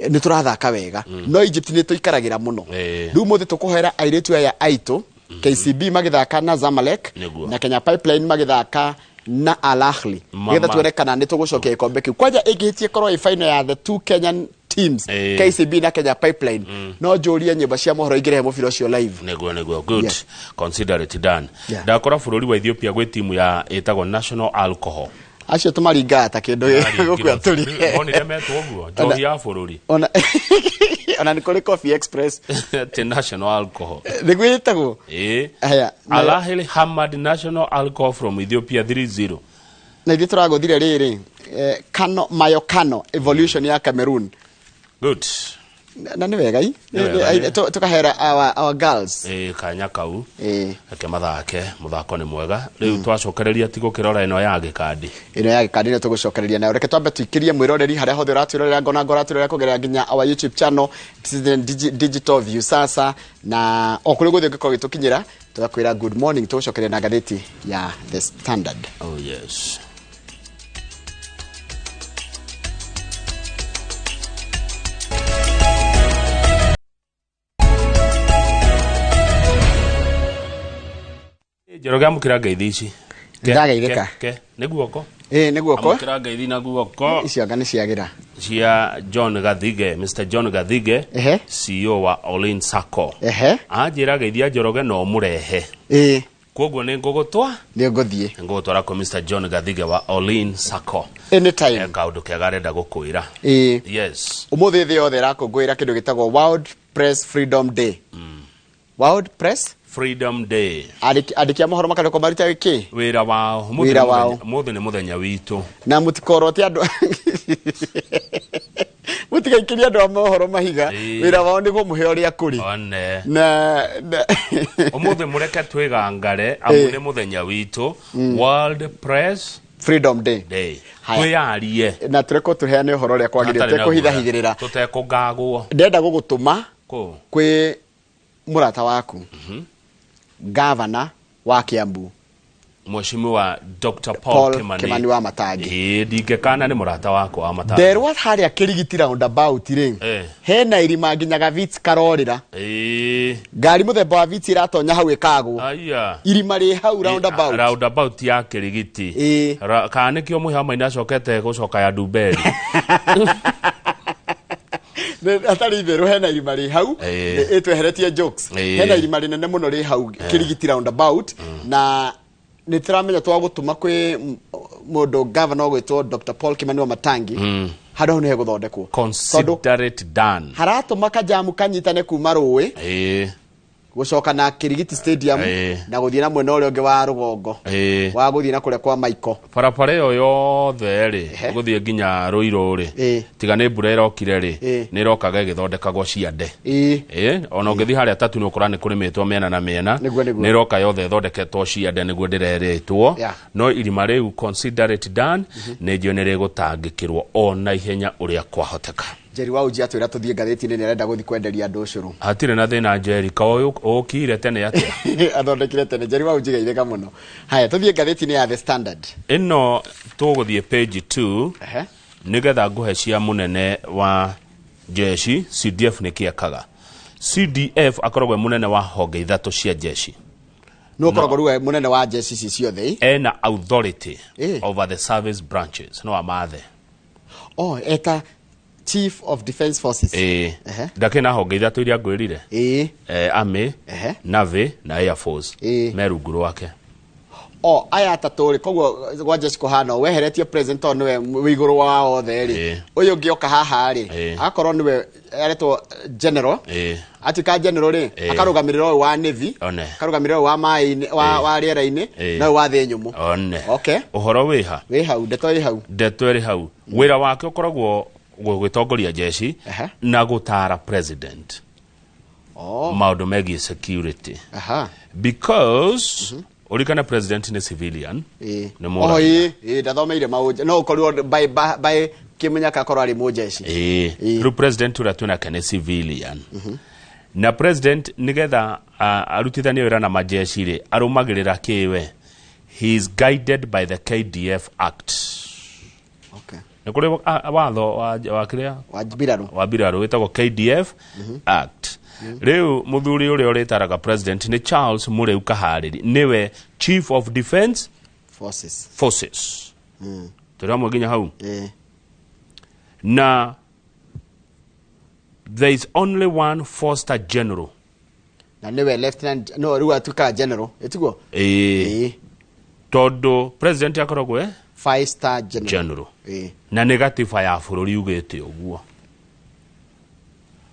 nĩ tũrathaka wega, no Egypt nĩ tũikaragĩra mũno. Rĩu mũthĩ tũkũhoera airĩtu aya aitũ, KCB magĩthaka na Zamalek na Kenya Pipeline magĩthaka na Al Ahly, Mama. nĩgetha tuone kana nĩ tũgũcokia gĩkombe kĩu. Kwanja ĩngĩhĩtie korwo ĩ final ya the two Kenyan teams, KCB na Kenya Pipeline, no njũrie nyũmba cia mohoro ingĩrehe mũbira ũcio live. Nĩguo, good. Consider it done. Ndakora bũrũri wa Ethiopia gwĩ timu ya ĩtagwo National Alcohol. Acio tũmaringaga ta kĩndũ gũkua tũri. Monire metwo ũguo, njohi ya bũrũri. Ona nĩ kũrĩ Coffee Express. Ti National Alcohol. Nĩguo ĩtagwo. Aya, Al Ahly hammered National Alcohol from Ethiopia 3-0. Na ithuĩ tũragũthire rĩrĩ, Kano Mayo Kano Evolution ya Cameroon. Good. Na nĩ wega i. Nĩ wega, ĩ. Tũkahera our girls. Kanya kau reke mathake, mũthako nĩ mwega. Rĩu twacokereria ti gũkĩrora ĩno ya gĩkandi. Ĩno ya gĩkandi nĩ tũgũcokereria nayo. Reke twambe tũikĩrie mwĩroreri harĩa hothe ũratwĩrorera, ngona ngo ũratwĩrorera kũgerera nginya our YouTube channel, Citizen Digital View sasa, na o kũrĩ guothe ũngĩkorwo ũgĩtũkinyĩra, tũgakwĩra good morning. Tũgũcokeria na ngathĩti ya The Standard. Oh yes. Njoroge, amũkĩra ngeithi ici. Ndĩrageithĩka. Ke nĩ guoko. Ĩ, nĩ guoko. Amũkĩra ngeithi na guoko. Icio anga nĩ ciagĩra. Cia John Gathige, Mr John Gathige, CEO wa Olin Sacco. Anjĩra geithia Njoroge no mũrehe. Koguo nĩ ngũgũtwa. Nĩ ngũthiĩ. Ngũgũtwara kwa Mr John Gathige wa Olin Sacco. Anytime. Kaũndũ kega arenda gũkwĩra. Yes. Ũmũthĩ thĩ yothe ĩrakũngũĩra kĩndũ gĩtagwo World Press Freedom Day. World Press Freedom Day. Andĩki a mohoro makarĩkwo maruta kĩ? Wĩra wao. Ũmũthĩ Wĩra nĩ wao. Ũmũthĩ nĩ mũthenya witũ. Na mũtikorote andũ, mũtigaikĩrie andũ a mohoro mahiga. Wĩra wao nĩ kũmũhe ũrĩa kũrĩ. One. Na Ũmũthĩ mũreke twĩgangare amu nĩ mũthenya witũ, World Press Freedom Day. Day. Haya. Twĩyarie. Na tũreko tũheane ũhoro ũrĩa kwagĩrĩire, Hatarĩ na tũtekũhithahithĩrĩra. guoya. Tũtekũngagwo. Ndĩrenda gũgũtũma Kũ? kwĩ mũrata waku, gavana wa Kiambu, Mheshimiwa Dr. Paul, Paul Kimani. Kimani wa Matangi. Ĩĩ, ndingĩkana nĩ mũrata wakwa wa Matangi. Nderwo harĩa Kĩrigiti roundabout rĩ, hena irima nginya gavits karorĩra. Ngari mũthemba wa Vitz ĩratonya hau ĩkagwo. Aya. Irima rĩ hau roundabout. Roundabout ya Kĩrigiti. Kana nĩkĩo mũhĩa maina acokete gũcoka ya Ndumberi. Hatarĩ itherũ hena irima rĩ hau. Ĩtweheretie jokes. Hena irima rĩnene mũno rĩ hau Kirigiti roundabout, na nĩ tũramenya twagũtũma kwĩ mũndũ governor ũgwĩtwo Dr. Paul Kimani wa Matangi, handũ hau nĩ hegũthondekwo. Consider it done. Haratũma kajamu kanyitane kuma rũĩ gũcoka na Kirigiti Stadium na gũthiĩ na mwena ũrĩa ũngĩ wa rũgongo wa gũthiĩ na kũrĩa kwa Maiko. Barabara ĩyo yothe rĩ, gũthiĩ nginya Rũirũ rĩ, tiga nĩ mbura ĩrokire rĩ, nĩ ĩrokaga ĩgĩthondekagwo ciande. Ona ũngĩthiĩ harĩa tatu nĩ ũkora nĩ kũrĩmĩtwo mĩena na mĩena. Nĩguo, nĩguo. Nĩ ĩroka yothe ĩthondeketwo ciande nĩguo ndĩrerĩtwo. No irima rĩu, consider it done, nĩ njũĩ nĩ rĩgũtangĩkĩrwo o na ihenya ũrĩa kwahoteka. Njeri wa Uji atwĩra tũthiĩ ngathĩti-inĩ, nĩ arenda gũthiĩ kwenderia andũ ũcũrũ. Hatirĩ na thĩna. Njeri, ka ũkire tene atĩa? Athondekire tene. Njeri wa Uji, geithĩka mũno. Haya, tũthiĩ ngathĩti-inĩ ya The Standard. Ĩno tũgũthiĩ page 2 nĩgetha ngũhe cia mũnene wa jeshi CDF. Nĩ kĩekaga CDF akoragwo e mũnene wa honge ithatũ cia jeshi. Nĩ ũkoragwo rĩu mũnene wa jeshi ici ciothe, ĩ? Ena authority over the service branches, no amathe. Oh, eta Chief of Defence Forces. Ĩĩ. Ndakĩ na honge ithatũ iria ngwĩrire, army, navy na air force, me rungu rwake. O aya atatũ rĩ, koguo gwa jeshi kũhana ũũ, weheretie president tondũ nĩwe wĩ igũrũ wa othe rĩ, ũyũ ũngĩ oka haha rĩ, agakorwo nĩwe aretwo general. Atuĩka general rĩ, akarũgamĩrĩra ũyũ wa navy, akarũgamĩrĩra ũyũ wa maĩ-inĩ, wa rĩera-inĩ, na ũyũ wa thĩ nyũmũ. One. Ũhoro wĩha? Wĩ hau, ndeto ĩ hau. Ndeto ĩrĩ hau. Wĩra wake ũkoragwo gwĩtongoria jeshi na gũtara president maũndũ megiĩ security, because ũrikane president nĩ civilian, nĩ Oh, mũraia. Ĩ ndathomeire maũnje, no ũkorirwo by kĩmũnyaka akorwo arĩ mũjeshi. Rĩu president ũrĩa twĩnake nĩ civilian, na president nĩgetha arutithanie wĩra na majeshi rĩ, arũmagĩrĩra kĩwe, he is guided by the KDF Act. Nĩ kũrĩ watho wa kĩrĩa wa mbirarũ, wa mbirarũ wĩtagwo KDF Act. Rĩu mũthuri ũrĩa ũrĩtaraga president nĩ Charles Mũrĩu Kaharĩri, nĩwe Chief of Defence Forces. Forces. Tũrĩ hamwe nginya hau? Ĩ. Na there is only one four-star general. Na nĩwe lieutenant, no rĩu atuĩkaga general, ĩtiguo? Ĩĩ. Tondũ president akoragwo Five star general. General. Na nĩ gatiba ya bũrũri ugĩte ũguo.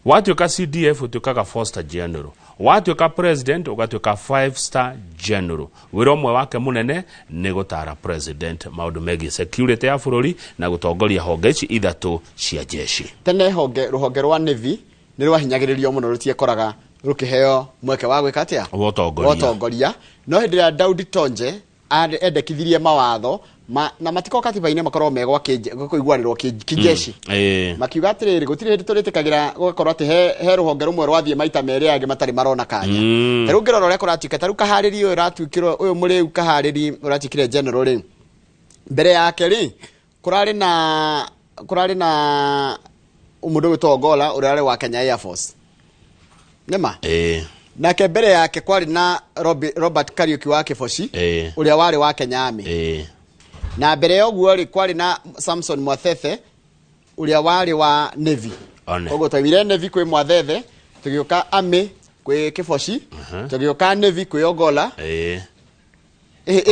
Watuĩka CDF ũtuĩkaga four-star general, watuĩka president ũgatuĩka five star general. Wĩra ũmwe wake mũnene nĩ gũtara president maũndũ megiĩ security ya bũrũri na gũtongoria honge ici ithatũ cia jeshi. Tene honge rũhonge rwa navy nĩ rwahinyagĩrĩrio mũno, rũtiekoraga rũkĩheo mweke wa gwĩka atĩa? Wa ũtongoria. Wa ũtongoria. No hĩndĩ ĩrĩa Daudi Tonje endekithirie mawatho ma, na matikorwo katiba-inĩ, makorwo megwa kũiguanĩrwo kĩjeshi, makiuga atĩrĩrĩ, gũtirĩ hĩndĩ tũrĩtĩkagĩra gũgakorwo atĩ he rũhonge rũmwe rwathiĩ maita merĩ angĩ matarĩ marona kanya. Ta rĩu ngĩrora ũrĩa kũratuĩka, ta rĩu Kaharĩri ũyũ ũratuĩkirwo, ũyũ mũrĩu Kaharĩri ũratuĩkire general rĩ, mbere yake rĩ kũrarĩ na mũndũ ũgwĩtwo Ogola ũrĩa arĩ wa Kenya Air Force, nĩma? Ĩĩ. Nake mbere yake kwarĩ na Robert Kariuki wa Kĩboci, ũrĩa warĩ wa Kenya Army. Na mbere ya ũguo rĩ, kwarĩ na Samson Mwathethe ũrĩa warĩ wa Navy. One. Koguo twaimire Navy kwĩ Mwathethe, tũgĩũka Army kwĩ Kĩboci, tũgĩũka Navy kwĩ Ogola. Air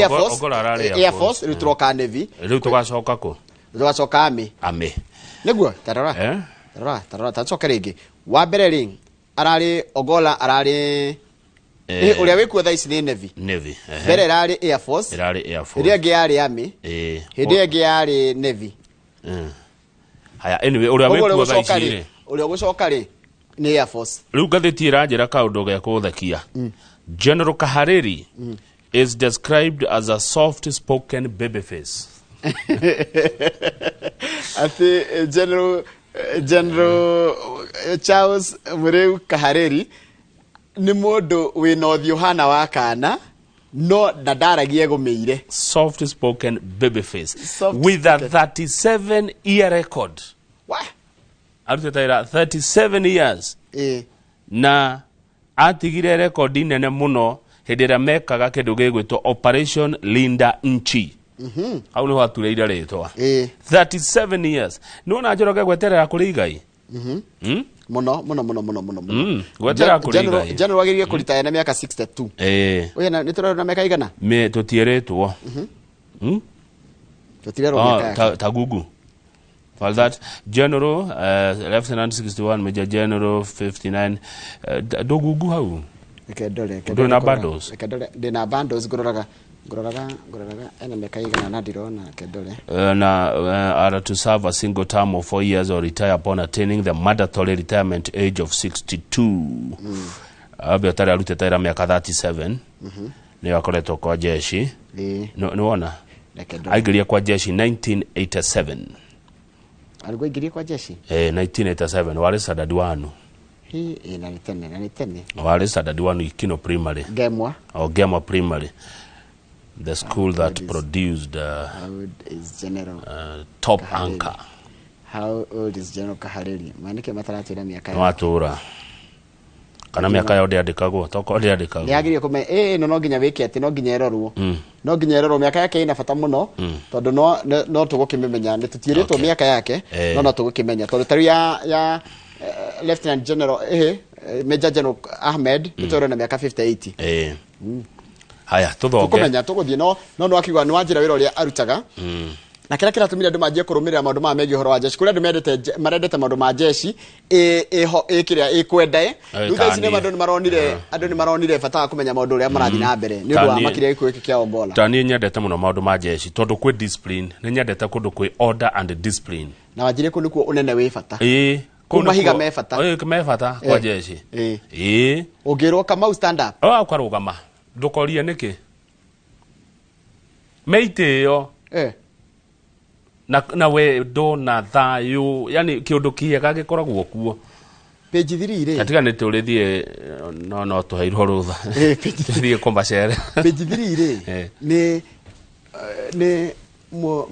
Force. Ogola ararĩ Air Air Force. Force. Rĩu tũroka Navy. Rĩu tũgacoka kũ? Tũgacoka Army. Army. Nĩguo, tarora. Eh? Tarora, tarora, tacoke rĩngĩ. Wa mbere rĩ, ararĩ Ogola, ararĩ ũrĩa wĩkuo thaa ici nĩ Navy. Navy, ehe. Mbere ĩrarĩ Air Force. Ĩrarĩ Air Force. Hĩndĩ ĩyo ĩngĩ yarĩ Army. Hĩndĩ ĩyo ĩngĩ yarĩ Navy. Haya, anyway, ũrĩa Koguo ũrĩa wĩkuo thaa ũgũcoka ici rĩ, rĩ, ũrĩa ũgũcoka rĩ nĩ Air Force. Rĩu ngathĩti ĩranjĩra kaũndũ ge kũthekia. General Kahariri is described as a soft spoken baby face. Atĩ General Charles Mũrĩu Kaharĩri nĩ mũndũ wĩna ũthiũ hana wa kana no na ndaragie gũmĩire. Soft spoken baby face Soft with a spoken. 37 year record. Wa Arutĩte wĩra 37 years na atigire rekondi nene mũno hĩndĩ ĩrĩa mekaga kĩndũ gĩgwĩtwo Operation Linda Nchi. Hau nĩho aturĩire rĩtwa. 37 years, nĩwona Njoroge gweterera kũrĩ igai. Muno muno muno muno muno muno. Gwetera kũrĩ Ngai. General agĩrĩire kũritaya na mĩaka 62. Ũyũ nĩ tũrerwo na mĩaka igana? Me tũtierĩtwo. Tũtirerwo mĩaka yake. Ta Google. For that general, Lieutenant 61, Major General 59, ndũgungu hau. Reke ndore, reke Ndũrĩ na ndore. bundles? Reke ndore, ndĩna bundles, ngũroraga ngũroraga ngũroraga ena mĩaka igana na ndirona, reke ndore. Na are to serve a single term of 4 years or retire upon attaining the mandatory retirement age of 62. Ambe ũtarĩ arutĩte wĩra mĩaka 37 nĩyo akoretwo kwa jeshi. Nĩ wona? Reke ndore. Aingĩrire kwa jeshi 1987. Arĩguo aingĩrie kwa jeshi? 1987 warĩ standard 1. Hi, ĩ, na nĩ tene, na nĩ tene. Warĩ standard 1 Ikino Primary. Ngemwa. Or Gemwa Primary, the school that is- produced How old is General top Kahariri? anchor. How old is General Kahariri? Manĩke mataratwĩra mĩaka Nĩ yao. watũra kana mĩaka yao ndĩandĩkagwo tokorwo ndĩandĩkagwo. Nĩ yagĩrĩire kũmenya ĩ ĩno no nginya wĩke atĩ no nginya ĩrorwo, no nginya ĩrorwo mĩaka yake ĩna bata mũno, tondũ no tũgũkĩmĩmenya, nĩ tũtiĩrĩtwo mĩaka yake. No tũgũkĩmenya tondũ tarĩu ya Lieutenant General, Major General Ahmed nĩ twerwo na mĩaka 58. Haya, tũthonge. Tũkũmenya tũgũthiĩ, no nĩ wakiuga nĩ wanjĩra wĩra ũrĩa arutaga na kĩrĩa kĩratũmire andũ manjie kũrũmĩrĩra maũndũ maya megiĩ ũhoro wa jeshi, kũrĩa andũ mendete marendete maũndũ ma jeshi ĩ ĩho ĩ kĩrĩa ĩkwenda ĩ. Rĩu thaa ici nĩ tani. andũ nĩ maronire bata wa kũmenya maũndũ ũrĩa marathiĩ na mbere nĩ ũndũ wa Tani. makĩria gĩkuũ gĩkĩ kĩa Ogolla. Ta niĩ nyendete mũno maũndũ ma jeshi tondũ kwĩ discipline, nĩ nyendete kũndũ kwĩ order and discipline. Na wanjĩrie kũu nĩkuo ũnene wĩ bata. Ĩĩ. Kũu mahiga me bata. Ĩĩ, me bata kwa jeshi. Ĩĩ. Ũngĩrwo, "Kamau, stand up." O ũkarũgama, ndũkorie nĩkĩ me itĩo. Na wendo na thayũ, yani kĩũndũ kĩega gĩkoragwo kuo. Page 3 rĩ? Gatiga nĩ tũrĩthiĩ, no tũheirwo rũtha. Page tũthiĩ kũmacere. Page 3 rĩ? Nĩ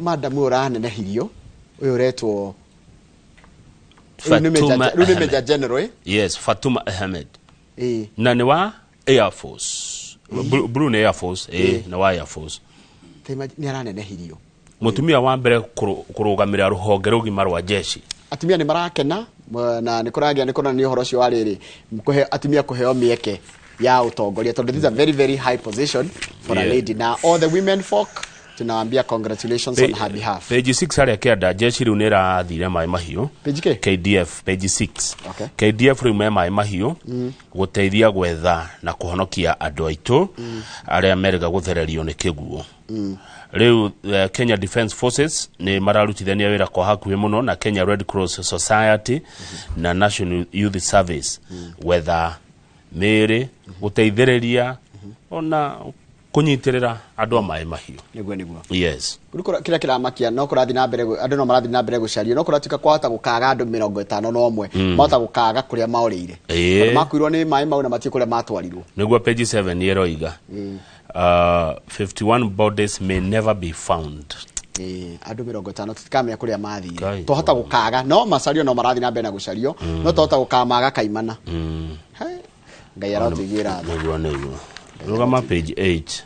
madam ũyũ ũranenehirio, ũyũ ũretwo rĩu nĩ Fatuma rĩu nĩ Ahmed. Major General, eh? Yes, Fatuma Ahmed. Na nĩ wa Air Force. Blue nĩ Air Force, nĩ wa Air Force. Ta imagine, nĩ aranenehirio. Mũtumia wa mbere kũrũgamĩrĩra rũhonge rũgima rwa jeshi. Atumia nĩ marakena na nĩ kũragĩa nĩ kũronania ũhoro ũcio wa rĩrĩ kũhe atumia kũheo mĩeke ya ũtongoria, tondũ this is a very very high position for a lady, na all the women folk tunawaambia congratulations on her behalf. Page 6 harĩa kĩanda, jeshi rĩu nĩ ĩrathire maĩ mahiũ. Page kĩ? KDF, page 6. Okay. KDF rĩu me maĩ mahiũ gũteithia gwetha na kũhonokia andũ aitũ arĩa merĩga gũthererio nĩ kĩguũ. Rĩu Kenya Defence Forces nĩ mararutithania wĩra kwa hakuhĩ mũno na Kenya Red Cross Society na National Youth Service gwetha mĩĩrĩ, gũteithĩrĩria ona kũnyitĩrĩra andũ a maĩ mahiũ. Nĩguo. Yes. Rĩu kĩrĩa kĩramakia no kũrathiĩ na mbere andũ no marathiĩ na mbere gũcario, no kũratuĩka kwahota gũkaga andũ 51 mahota gũkaga kũrĩa maorĩire. Tondũ makuirwo nĩ maĩ mau na matiĩ kũrĩa matwarirwo. Nĩguo page 7 ĩroiga 51 bodies may never be found. Ĩĩ, andũ 50 tũtikamenya kũrĩa mathire. Ngai. Twahota gũkaga no macario, no marathiĩ na mbere na gũcario, no twahota gũkaga maga kaimana. He, Ngai arotũiguĩra tha. Nĩguo rũgama page 8,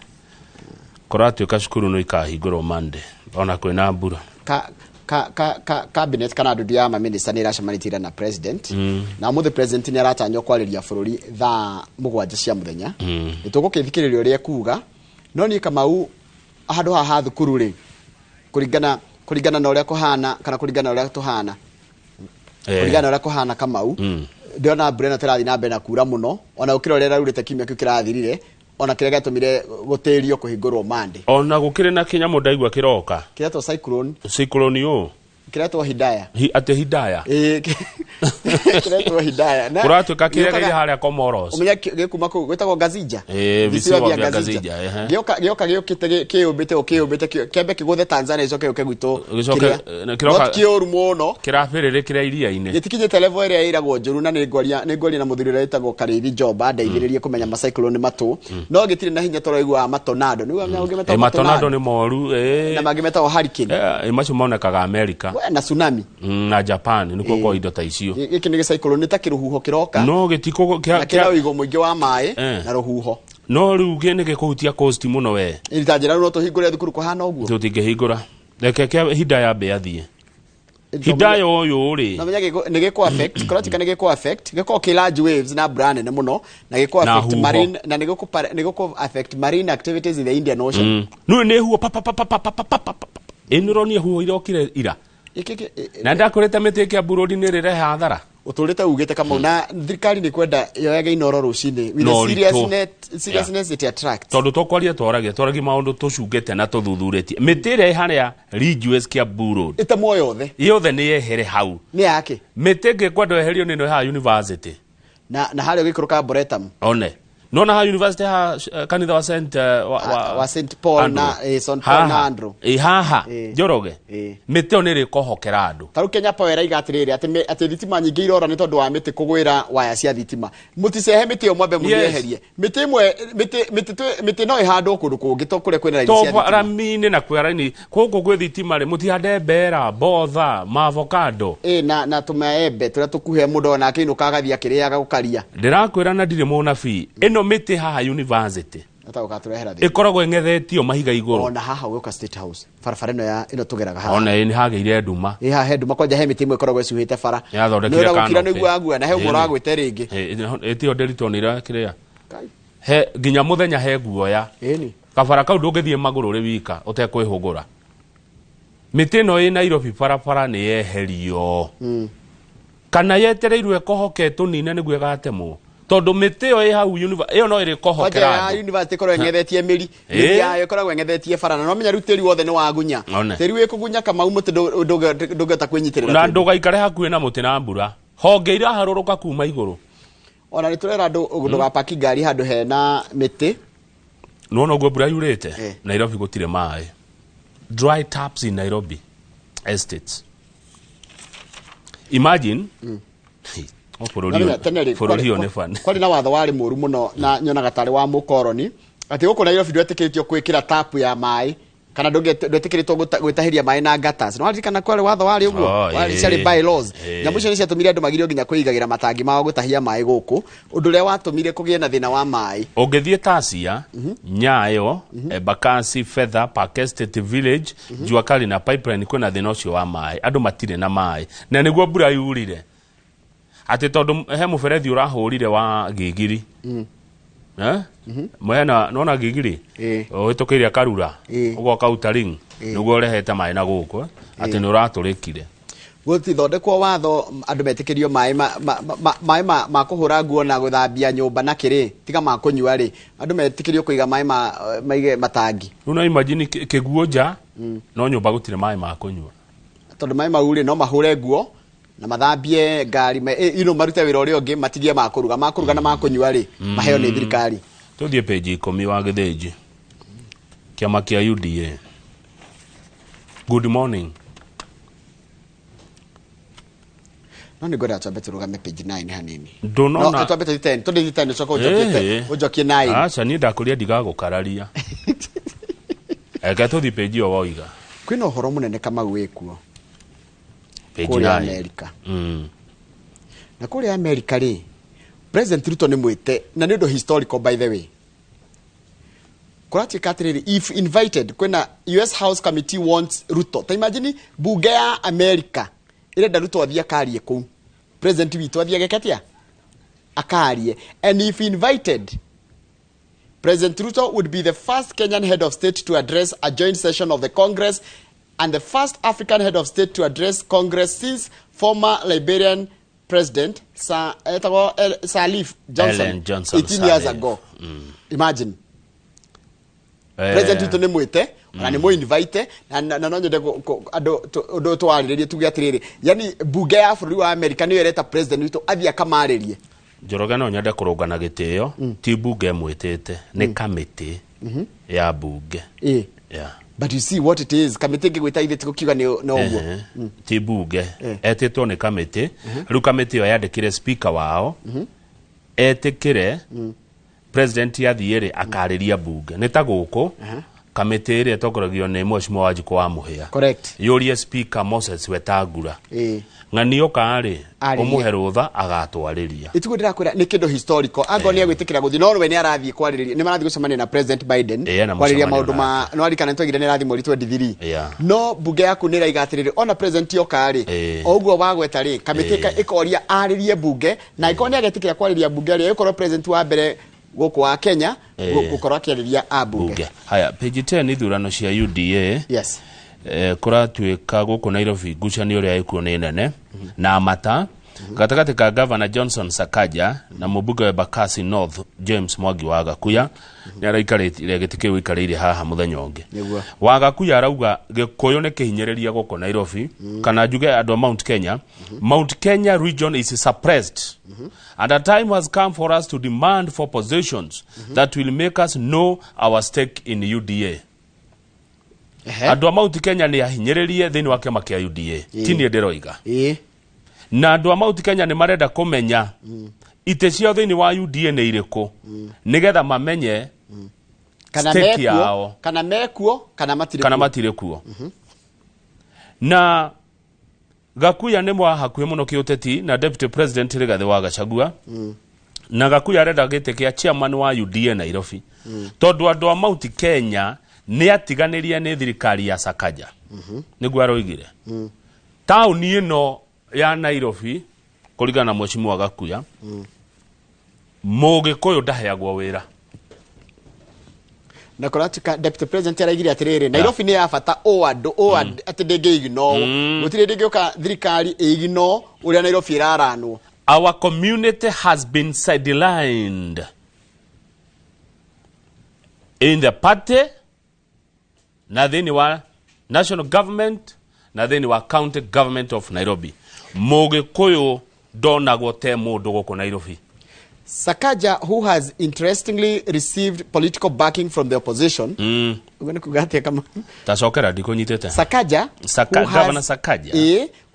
kũratuĩka cukuru no ikahingũrwo Monday ona kwĩna mbura. Ka ka ka ka cabinet kana ndundu ya maminista nĩ ĩracemanĩtie na president, na ũmũthĩ president nĩ aratanywo kwarĩria bũrũri thaa 7 cia mũthenya. Nĩ tũgũkĩthikĩrĩria ũrĩa ekuga, no niĩ Kamau, handũ haha ha thukuru rĩ, kũringana na ũrĩa kũhana kana kũringana na ũrĩa tũhana, kũringana na ũrĩa kũhana, Kamau, ndĩrona mbura ĩno tĩrathiĩ na mbere na kura mũno ona gũkĩra ũrĩa ĩraurĩte kiumia kĩu kĩrathirire, ona kĩrĩa gĩatũmire gũtĩrio kũhingũrwo Monday. Ona gũkĩrĩ na kĩnyamũ ndaigua kĩroka. Kĩretwo cyclone. Cyclone ũ? Kĩretwo Hidaya. Atĩ Hidaya? Ĩĩ, kĩretwo Hidaya. Kũratuĩka kĩregeire gĩũkaga- harĩa Comoros. Ũmenye gĩkuma kũu gwĩtagwo Ngazija. Ĩĩ, Visiwa visiwa vya vya Ngazija. Ngazija, ehe. Gĩoka gĩũkĩte kĩyũmbĩte kĩyũmbĩte kĩambe kĩgũthe Tanzania, gĩcoke gĩũke gwitũ. Gĩcoke, Kĩrĩa. na kĩroka- Not kĩũru mũno. Kĩrabĩrĩrĩkĩra iria-inĩ. Gĩtikinyĩte level ĩrĩa ĩragwo njũru, na nĩ ngwaria na mũthuri ũrĩa wĩtagwo Karĩithi Jomba ndeithĩrĩrie kũmenya ma cyclone matũ, no gĩtirĩ na hinya tũraiguaga matornado nĩguo ũngĩ metagwo. Matornado nĩ moru. Na mangĩ metagwo hurricane. Macio monekaga Amerika. We, na tsunami. Na Japan nĩkuo kwa indo ta icio. Gĩkĩ nĩ gĩcyclone, nĩ ta kĩrũhuho kĩroka no gĩtikũ na kĩna ũigũ mũingĩ wa maĩ na rũhuho. No rĩu nĩ gĩkũhutia coast mũno we. Ĩ, ta njĩra rĩu no tũhingũre thukuru kũhana ũguo? Tũtingĩhingũra, reke kĩa Hidaya ambe athiĩ. Hidaya ũyũ rĩ Na menya nĩ gĩkũ affect kũratuĩka nĩ gĩkũ affect gĩkorwo kĩ large waves na mbura nene mũno na gĩkũ Na affect huho. marine na nĩ gĩkũ affect marine activities in the Indian Ocean. Nĩ nĩ huo pa pa pa pa pa pa pa pa pa pa. Ĩ nĩ ũronire huho irokire ira? Gĩkĩ Na ndakwĩrĩte mĩtĩ ĩkĩa road nĩ ĩrĩrehe hathara. Ũtũrĩte ugĩte, Kamau, na thirikari nĩ kwenda yoyage inoro rũcinĩ with Na the ũritũ. seriousness it attracts. Tondũ tũkwaria twaragia maũndũ tũcungĩte na tũthuthurĩtie. Mĩtĩ ĩrĩa ĩ harĩa Ridgeways, Kiambu Road, ĩtemwo yothe. Yothe nĩ yehere hau. Nĩ yake. Mĩtĩ ĩngĩ kwenda eherio nĩ ĩno haha university. Na harĩa ũgĩikũrũka Arboretum. One nona ha university ha kanitha wa St Wa St Paul. Andrew. Na St Paul na Haha. Andrew. Ĩ haha. Njoroge, mĩtĩ ĩyo nĩ ĩrĩkohokera andũ. Ta rĩu Kenya Power ĩraiga atĩrĩrĩ, atĩ thitima nyingĩ irora nĩ tondũ wa mĩtĩ kũgwĩra waya cia thitima. Mũticehe mĩtĩ ĩyo, mwambe mũmĩeherie. Mĩtĩ ĩmwe mĩtĩ no ĩhandwo kũndũ kũngĩ to kũrĩa kwĩna raini cia To thitima. rami-inĩ na kwĩ raini gũkũ gwĩ thitima rĩ, mũtihande mbera, mbotha, maavocado. Ĩ na tũmaembe tũrĩa tũkuhe mũndũ ona akĩinũka agathiĩ akĩrĩaga gũkaria. Ndĩrakwĩra na ndirĩ mũnabii, ĩno mĩtĩ haha university Ata ũgatũrehera thĩna. Ĩkoragwo ĩng'ethetio mahiga igũrũ. Ona haha ũgĩũka State House, barabara ĩno ya ĩno tũgeraga haha. Ona ĩ nĩ hagĩire nduma. Ĩ haha he nduma kwanja, he mĩtĩ ĩmwe ĩkoragwo ĩcuhĩte bara. Yathondekire Nĩ ũragũkira. canopy. Nĩ iguaga na he ũmwe Ĩni. ũragwĩte rĩngĩ. Ĩtio ndĩritonire kĩrĩa. Kai. He nginya mũthenya he guoya. Ĩni. Kabara kau ndũngĩthiĩ magũrũ ũrĩ wika ũtekwĩhũgũra. Mĩtĩ ĩno ĩ Nairobi barabara nĩ yeherio kana yetereirwo ĩkohoke tũnine nĩguo ĩgatemwo, tondũ mĩtĩ ĩyo ĩ hau ĩyo no Kwanja ĩrĩkohokera ya andũ. university ĩkoragwo ĩng'ethetie mĩri. Mĩri yayo ĩkoragwo ĩng'ethetie bara, na no menya rĩu tĩri wothe nĩ wagunya. One. Tĩri wĩkũgunya, Kamau, mũtĩ ndũngĩhota kwĩnyitĩrĩra Na tĩri. ndũgaikare hakuhĩ na mũtĩ na mbura, honge iraharũrũka kuma igũrũ. Ona nĩ tũrera andũ ndũgapaki ngari handũ hena mĩtĩ. Nĩwona ũguo mbura yurĩte? Nairobi gũtirĩ maĩ, dry taps in Nairobi estates, imagine. O bũrũri Namenya, ũyũ- tene rĩ, bũrũri ũyũ nĩ funny. Kwarĩ na watho warĩ mũru mũno na nyonaga tarĩ wa mũkoroni, atĩ gũkũ Nairobi ndwetĩkĩrĩtio gwĩkĩra tapu ya maĩ kana ndwetĩkĩrĩtwo gwĩtahĩria maĩ na gutters. No waririkana kwarĩ watho warĩ ũguo? Oh, Warĩ ĩĩ. ciarĩ bylaws. Nyamũ icio nĩ ciatũmire andũ magirio nginya kwĩigagĩra matangi mao gũtahia maĩ gũkũ, ũndũ ũrĩa watũmire kũgĩe na thĩna wa maĩ. Ũngĩthiĩ Tasia, Nyayo, Embakasi, Fedha, Park Estate Village, Jua Kali na Pipeline, kwĩna thĩna ũcio wa maĩ. Andũ matirĩ na maĩ na nĩguo mbura yurire, atĩ tondũ he mũberethi ũrahũrire wa Gigiri. Eh? Mwena nona Gigiri ũhĩtũkĩire Karura, ũgoka Utaring, nĩguo ũrehete maĩ na gũkũ, atĩ nĩ ũratũrĩkire. Gũtithondekwo watho andũ metĩkĩrio maĩ maĩ ma kũhũra nguo na gũthambia nyũmba na kĩrĩ tiga ma kũnyua rĩ, andũ metĩkĩrio kũiga maĩ maige matangi. Rĩu no imagine kĩguo nja, no nyũmba gũtirĩ maĩ ma kũnyua. Tondũ maĩ mau rĩ, no mahũre nguo na mathambie ngari, marute wĩra ũrĩa ũngĩ, matigie ma kũruga. Ma kũruga na ma kũnyua rĩ, maheo nĩ thirikari. Tũthiĩ page 10 wa Gĩthĩnji, kĩama kĩa UDA. Good morning. No nĩ ngwenda twambe tũrũgame page 9 hanini. Ndũnona? No twambe tũthiĩ 10, tũthiĩ 10, ũcoke ũnjokie 10, ũnjokie 9. Aca, niĩ ndakũria ndigagũkararia. Reke tũthiĩ page ĩyo woiga. Kwĩna ũhoro mũnene, Kamau, wĩkuo Page kũrĩa 9. Amerika. Na kũrĩa Amerika rĩ, President Ruto nĩ mwĩte, na nĩ ũndũ historical, by the way. Kũratuĩka atĩrĩrĩ, if invited, kwĩna US House Committee wants Ruto. Ta imagine, bunge ya America ĩrenda Ruto athiĩ akarie kũu. President witũ athiĩ ageke atĩa? Akarie. And if invited, President Ruto would be the first Kenyan head of state to address a joint session of the Congress and the first African head of state to address Congress since former Liberian President etagwo Sirleaf Johnson, Ellen Johnson 18 years Sirleaf. ago. Imagine. President witũ nĩ mwĩte ona nĩ mũinvite, na no nyende andũ ũndũ twarĩrĩrie tuge atĩrĩrĩ, yani bunge ya bũrũri wa America nĩyo ĩreta president witũ athiĩ akamarĩrie. Njoroge, no nyende kũrũnga na gĩtĩo, ti mbunge ĩmwĩtĩte, nĩ kamĩtĩ ya mbunge. Yeah. But you see what it is, kamĩtĩ ĩngĩgwĩta ithe tigũkiuga nĩ no ũguo. Ehe. Ti mbunge etĩtwo, nĩ kamĩtĩ. Rĩu kamĩtĩ ĩyo yandĩkire speaker wao etĩkĩre president athiĩ rĩ akarĩria mbunge. Nĩ ta gũkũ Kamĩtĩ ĩrĩa ĩtongoragio nĩ Mheshimiwa Wanjikũ wa Mũhĩa Correct. Yũrie Speaker Moses Wetangula Ĩĩ. Ng'anio karĩ Arĩrie. ũmũhe rũtha agatwarĩria. Itugu ndĩrakwĩra nĩ kĩndũ historical, angorwo nĩ egwĩtĩkĩra gũthiĩ, no we nĩ arathiĩ kwarĩrĩria, nĩ marathiĩ gũcemania na President Biden Ĩĩ, ena kwarĩrĩria mũcemanio maũndũ ma no arikana nĩ twaigire nĩ arathiĩ mweri 23. Yeah. No mbunge yaku nĩ ĩraiga atĩrĩrĩ, ona president yoka rĩ, Ĩĩ. o ũguo wagweta rĩ, kamĩtĩ Ĩĩ. ĩkoria arĩrie mbunge, na angĩkorwo nĩ agetĩkĩra kwarĩria mbunge rĩ, ĩgũkorwo president wa mbere gũkũ wa Kenya Ĩĩ. gũkorwo akĩarĩria ambunge. Bunge. Haya, page 10, ithurano cia UDA. Yes. Kũratuĩka gũkũ Nairobi ngucanio ĩrĩa ĩkuo nĩ nene na mata gatagatĩ ka Governor Johnson Sakaja na mũmbunge wa Embakasi North James Mwangi wa Gakuya. Nĩ araikarĩire gĩtĩ kĩu aikarĩire haha mũthenya ũngĩ. Nĩguo. Wa Gakuya arauga Gĩkũyũ nĩ kĩhinyĩrĩria gũkũ Nairobi, kana njuge andũ a Mount Kenya. Mount Kenya region is suppressed and a time has come for us to demand for positions that will make us know our stake in UDA. Ehe. Andũ a Mount Kenya nĩ ahinyĩrĩrie thĩinĩ wa kĩama kĩa UDA, ti niĩ ndĩroiga. Na andũ a Mount Kenya nĩ marenda kũmenya itĩ ciao thĩinĩ wa UDA nĩ irĩkũ, nĩgetha mamenye kana stake mekuo yao. Kana mekuo kana matirĩ kana kuo. Matirĩ kuo. Na Gakuya nĩ mwa hakuhĩ mũno kĩũteti na Deputy President Rigathĩ wa Gachagua, na Gakuya arenda gĩtĩ kĩa chairman wa UDA Nairobi, tondũ andũ a Mount Kenya nĩ atiganĩrie nĩ thirikari ya Sakaja. Nĩguo aroigire. Taũni ĩno ya Nairobi, kũringana na Mheshimiwa Gakuya, Mũgĩkũyũ ndaheagwo wĩra. Na kũratuĩka deputy president araigire atĩrĩrĩ, Nairobi nĩ ya bata o andũ o andũ, atĩ ndĩngĩignore, gũtirĩ ndĩngĩũka thirikari ĩignore ũrĩa Nairobi ĩraranwo. Our community has been sidelined in the party na thĩinĩ wa national government na thĩinĩ wa county government of Nairobi. Mũgĩkũyũ ndonagwo te mũndũ gũkũ Nairobi. Sakaja, who has interestingly received political backing from the opposition. Ũguo nĩ kuga atĩa kama? Tacokera, ndikũnyitĩte. Sakaja, Governor Sakaja.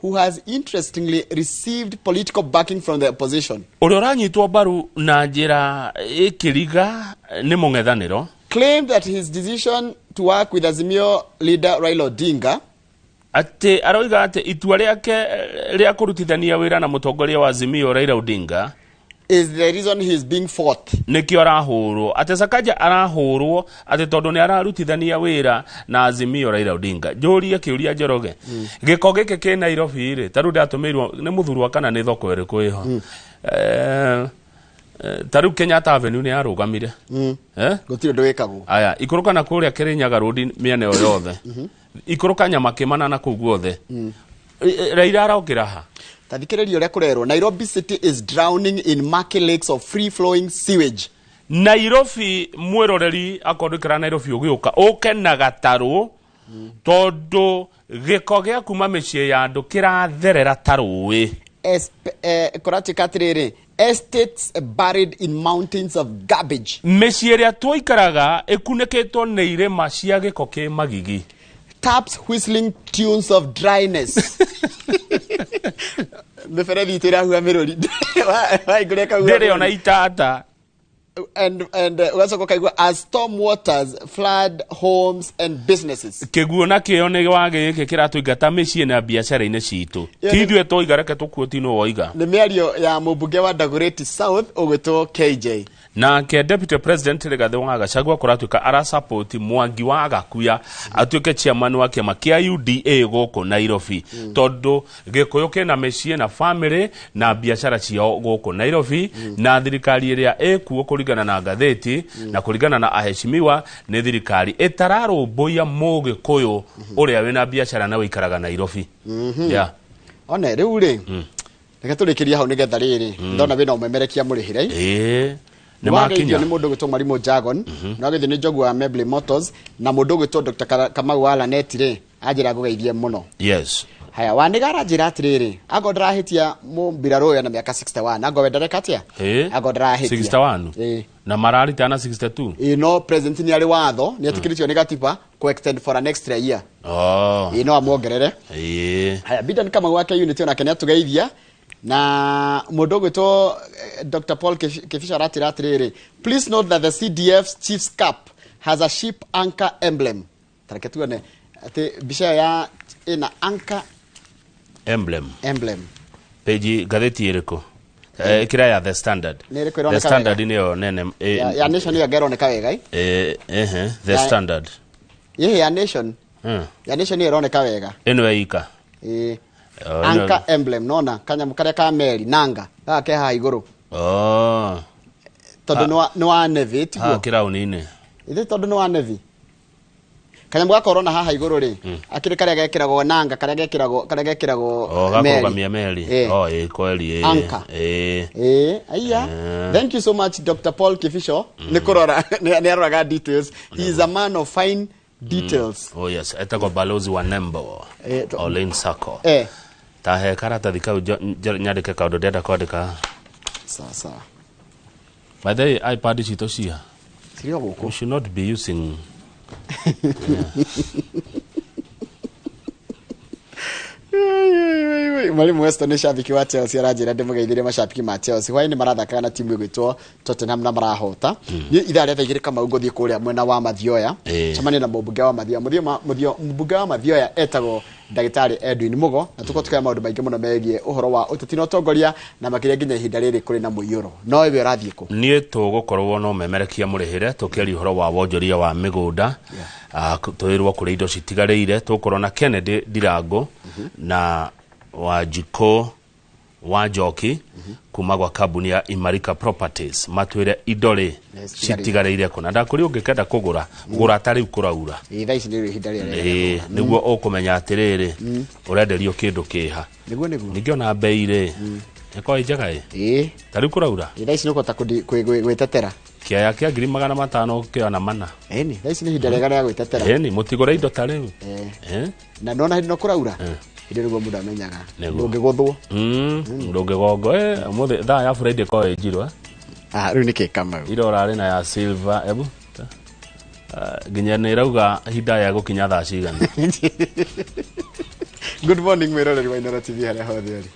Who has interestingly received political backing from the opposition, ũrĩa ũranyitwo mbaru na njĩra ĩkĩriga nĩ mũng'ethanĩro, claimed that his decision to work with Azimio leader Raila Odinga atĩ aroiga atĩ itua rĩake rĩa kũrutithania wĩra na mũtongoria wa Azimio Raila Odinga is the reason he is being fought. Nĩkĩo arahũrwo, atĩ Sakaja arahũrwo atĩ tondũ nĩ ararutithania wĩra na Azimio Raila Odinga. Njũrie kĩũria, Njoroge, gĩko gĩkĩ kĩ Nairobi rĩ, ta rĩu ndatũmĩirwo nĩ mũthurwa kana nĩ thoko ĩrĩkũ ĩho? Ta rĩu Kenyatta Avenue nĩ yarũgamire. Eh? Gũtirĩ ũndũ wĩkagwo. Aya, ikũrũka na kũrĩa Kĩrĩnyaga Road, mĩena ĩyo yothe, ikũrũka Nyamakĩmana na kũu guothe. Raila arokĩra ha? Ta thikĩrĩria ũrĩa kũrerwo, Nairobi city is drowning in murky lakes of free flowing sewage. Nairobi, mwĩroreri, akorwo ndũikara Nairobi, ũgĩũka ũke na gatarũ, tondũ gĩko gĩa kuma mĩciĩ ya andũ kĩratherera ta rũĩ. Kũratuĩka atĩrĩrĩ, estates buried in mountains of garbage. Mĩciĩ ĩrĩa tũikaraga ĩkunĩkĩtwo nĩ irĩma cia gĩko kĩ magigi. Taps whistling tunes of dryness. Mĩberethi itũ ĩrahua mĩrũri. Waingũrĩa ĩkahua ndĩrĩ ona mĩrũri. Itata. And ũgacoka ũkaigua as storm waters flood homes and businesses. Kĩguo na kĩo nĩ wa gĩkĩ kĩratũingata mĩciĩ na biacara-inĩ citũ. Ti ithuĩ twoiga, reke tũkuo tinũ woiga. Nĩ mĩario ya mũmbunge wa Dagoretti South ũgwĩtwo KJ. Nake Deputy President Rigathĩ wa Gachagua kũratuĩka arasapoti Mwangi wa Gakuya atuĩke chairman wa kĩama kĩa UDA gũkũ Nairobi, tondũ Gĩkũyũ kĩna mĩciĩ na family na biacara ciao gũkũ Nairobi, na thirikari ĩrĩa ĩkuo, kũringana na ngathĩti na kũringana na aheshimiwa, nĩ thirikari ĩtararũmbũiya mũgĩkũyũ ũrĩa wĩna biacara na wĩikaraga Nairobi, yeah. One rĩu rĩ, reke tũrĩkĩrie hau nĩgetha rĩrĩ ndona wĩna ũmemerekia mũrĩhĩre. Ĩĩ, nĩ nĩwageithio makinya. Nĩ mũndũ ũgwĩtwo Mwarimũ Jagon, nĩwageithio nĩ Njogu wa Mebley Motors, na mũndũ ũgwĩtwo Dr. Kamau wa Lanet rĩ, anjĩra ngũgeithie mũno. Haya, Wanĩga aranjĩra atĩrĩrĩ, angorwo ndarahĩtia, mũmbirarũ ũyũ na mĩaka 61, angorwo we ndareka atĩa? Angorwo ndarahĩtia. 61. Ĩĩ. Na mararitana 62. Ĩĩ, no president nĩ arĩ watho, nĩ etĩkĩrĩtio nĩ gatiba ku extend for an extra year. Ĩĩ, no amuongerere. Haya, Bidan Kamau wake Unity onake nĩ atũgeithia, na mũndũ ũgwĩtwo Dr. Paul Kibisha aratĩra atĩrĩrĩ, please note that the CDF's Chiefs Cup Has a ship anchor emblem. Tareke tuone atĩ mbica ĩyo ya ĩna anchor emblem. Emblem. Page ngathĩti ĩrĩkũ? Ĩkĩra ya The Standard. Nĩ ĩrĩkũ The ĩroneka Standard wega? nĩyo nene. Ya Nation ĩyo ĩroneka wega. Ehe, The Standard. Ĩhĩ, ya Nation. Ya Nation ĩyo ĩroneka wega. Ĩno ika. Ĩĩ. Oh, Anchor emblem, nona kanyamũ karĩa ka meri nanga gaka ke haha igũrũ. Oh. Tondũ nĩ wa navy tiguo? Ha kĩrauni-inĩ. Ithe tondũ nĩ wa navy, kanyamũ gaka ũrona haha igũrũ rĩ, akĩrĩ karĩa gekĩragwo nanga, karĩa gekĩragwo Oh, gakũrũgamia meri. Oh, ĩ kweli, ĩ. Anchor. Ĩ. Ĩĩ, aiya. Thank you so much, Dr. Paul Kifisho, nĩ kũrora nĩ aroraga details. He is a man of fine details. Oh yes, etagwo balozi wa Nembo. Olin Sacco. Ta he karatathi kau nyandĩke kaũndũ ndĩrenda kwandĩka. Sawa sawa. By the way, iPad citũ cia Cirĩ o gũkũ. We should not be using. Mwalimu Weston nĩ shabiki wa Chelsea, aranjĩra ndĩmũgeithirie macabiki ma Chelsea. Hwaĩ-inĩ marathakaga na timu ĩgwĩtwo Tottenham na marahota. Niĩ ithaa rĩa thaa 2, Kamau, ngũthiĩ kũrĩa mwena wa Mathioya, cemanie na mũmbunge wa Mathioya. Mũmbunge wa Mathioya etagwo ndagĩtarĩ Edwin Mugo, na tũkorwo tũkĩoya maũndũ maingĩ mũno megiĩ ũhoro wa ũteti na ũtongoria, na makĩria nginya ihinda rĩrĩ kũrĩ na mũiyũro. No we ũrathiĩ kũ? Niĩ tũgũkorwo no memerekia mũrĩhĩre tũkĩaria ũhoro wa wonjoria wa mĩgũnda. Twĩrwo kũrĩ indo citigarĩire. Tũgũkorwo na Kennedy Ndirango na Wanjikũ wa Njoki kuma gwa kambuni ya Imarika Properties, matwĩre indo rĩ Citigarĩire. Citigarĩire kũna ndakũrĩ ũngĩkenda kũgũra, gũra ta rĩu kũraura. Ĩĩ, thaa ici nĩrĩo ihinda rĩrĩa rĩega. Ĩĩ, nĩguo ũkũmenya atĩrĩrĩ, ũrenderio kĩndũ kĩha. Nĩguo. Ningĩ ona mbei rĩ, ĩkorwo ĩ njega ĩ. Ta rĩu kũraura. Ĩĩ, thaa ici nĩ ũkũhota gwĩtetera. Kĩaya kĩa 500,000 ũkĩona mana. Ĩni, thaa ici nĩ ihinda rĩega rĩa gwĩtetera. Ĩni, mũtigũre indo ta rĩu. Eh? Na nona hĩndĩ ĩno kũraura, hĩndĩ nĩguo mũndũ amenyaga Nĩguo. ndũngĩgũthwo. Ndũngĩgongo. Ũmũthĩ thaa ya Friday ĩkorwo ĩ njirũ, eh? Ah, rĩu nĩkĩ, Kamau? Ira ũrarĩ na ya silver ebu. Nginya nĩ ĩrauga ihinda ya gũkinya thaa cigana. Good morning, mwĩroreri wa Inooro TV harĩa hothe ũrĩ.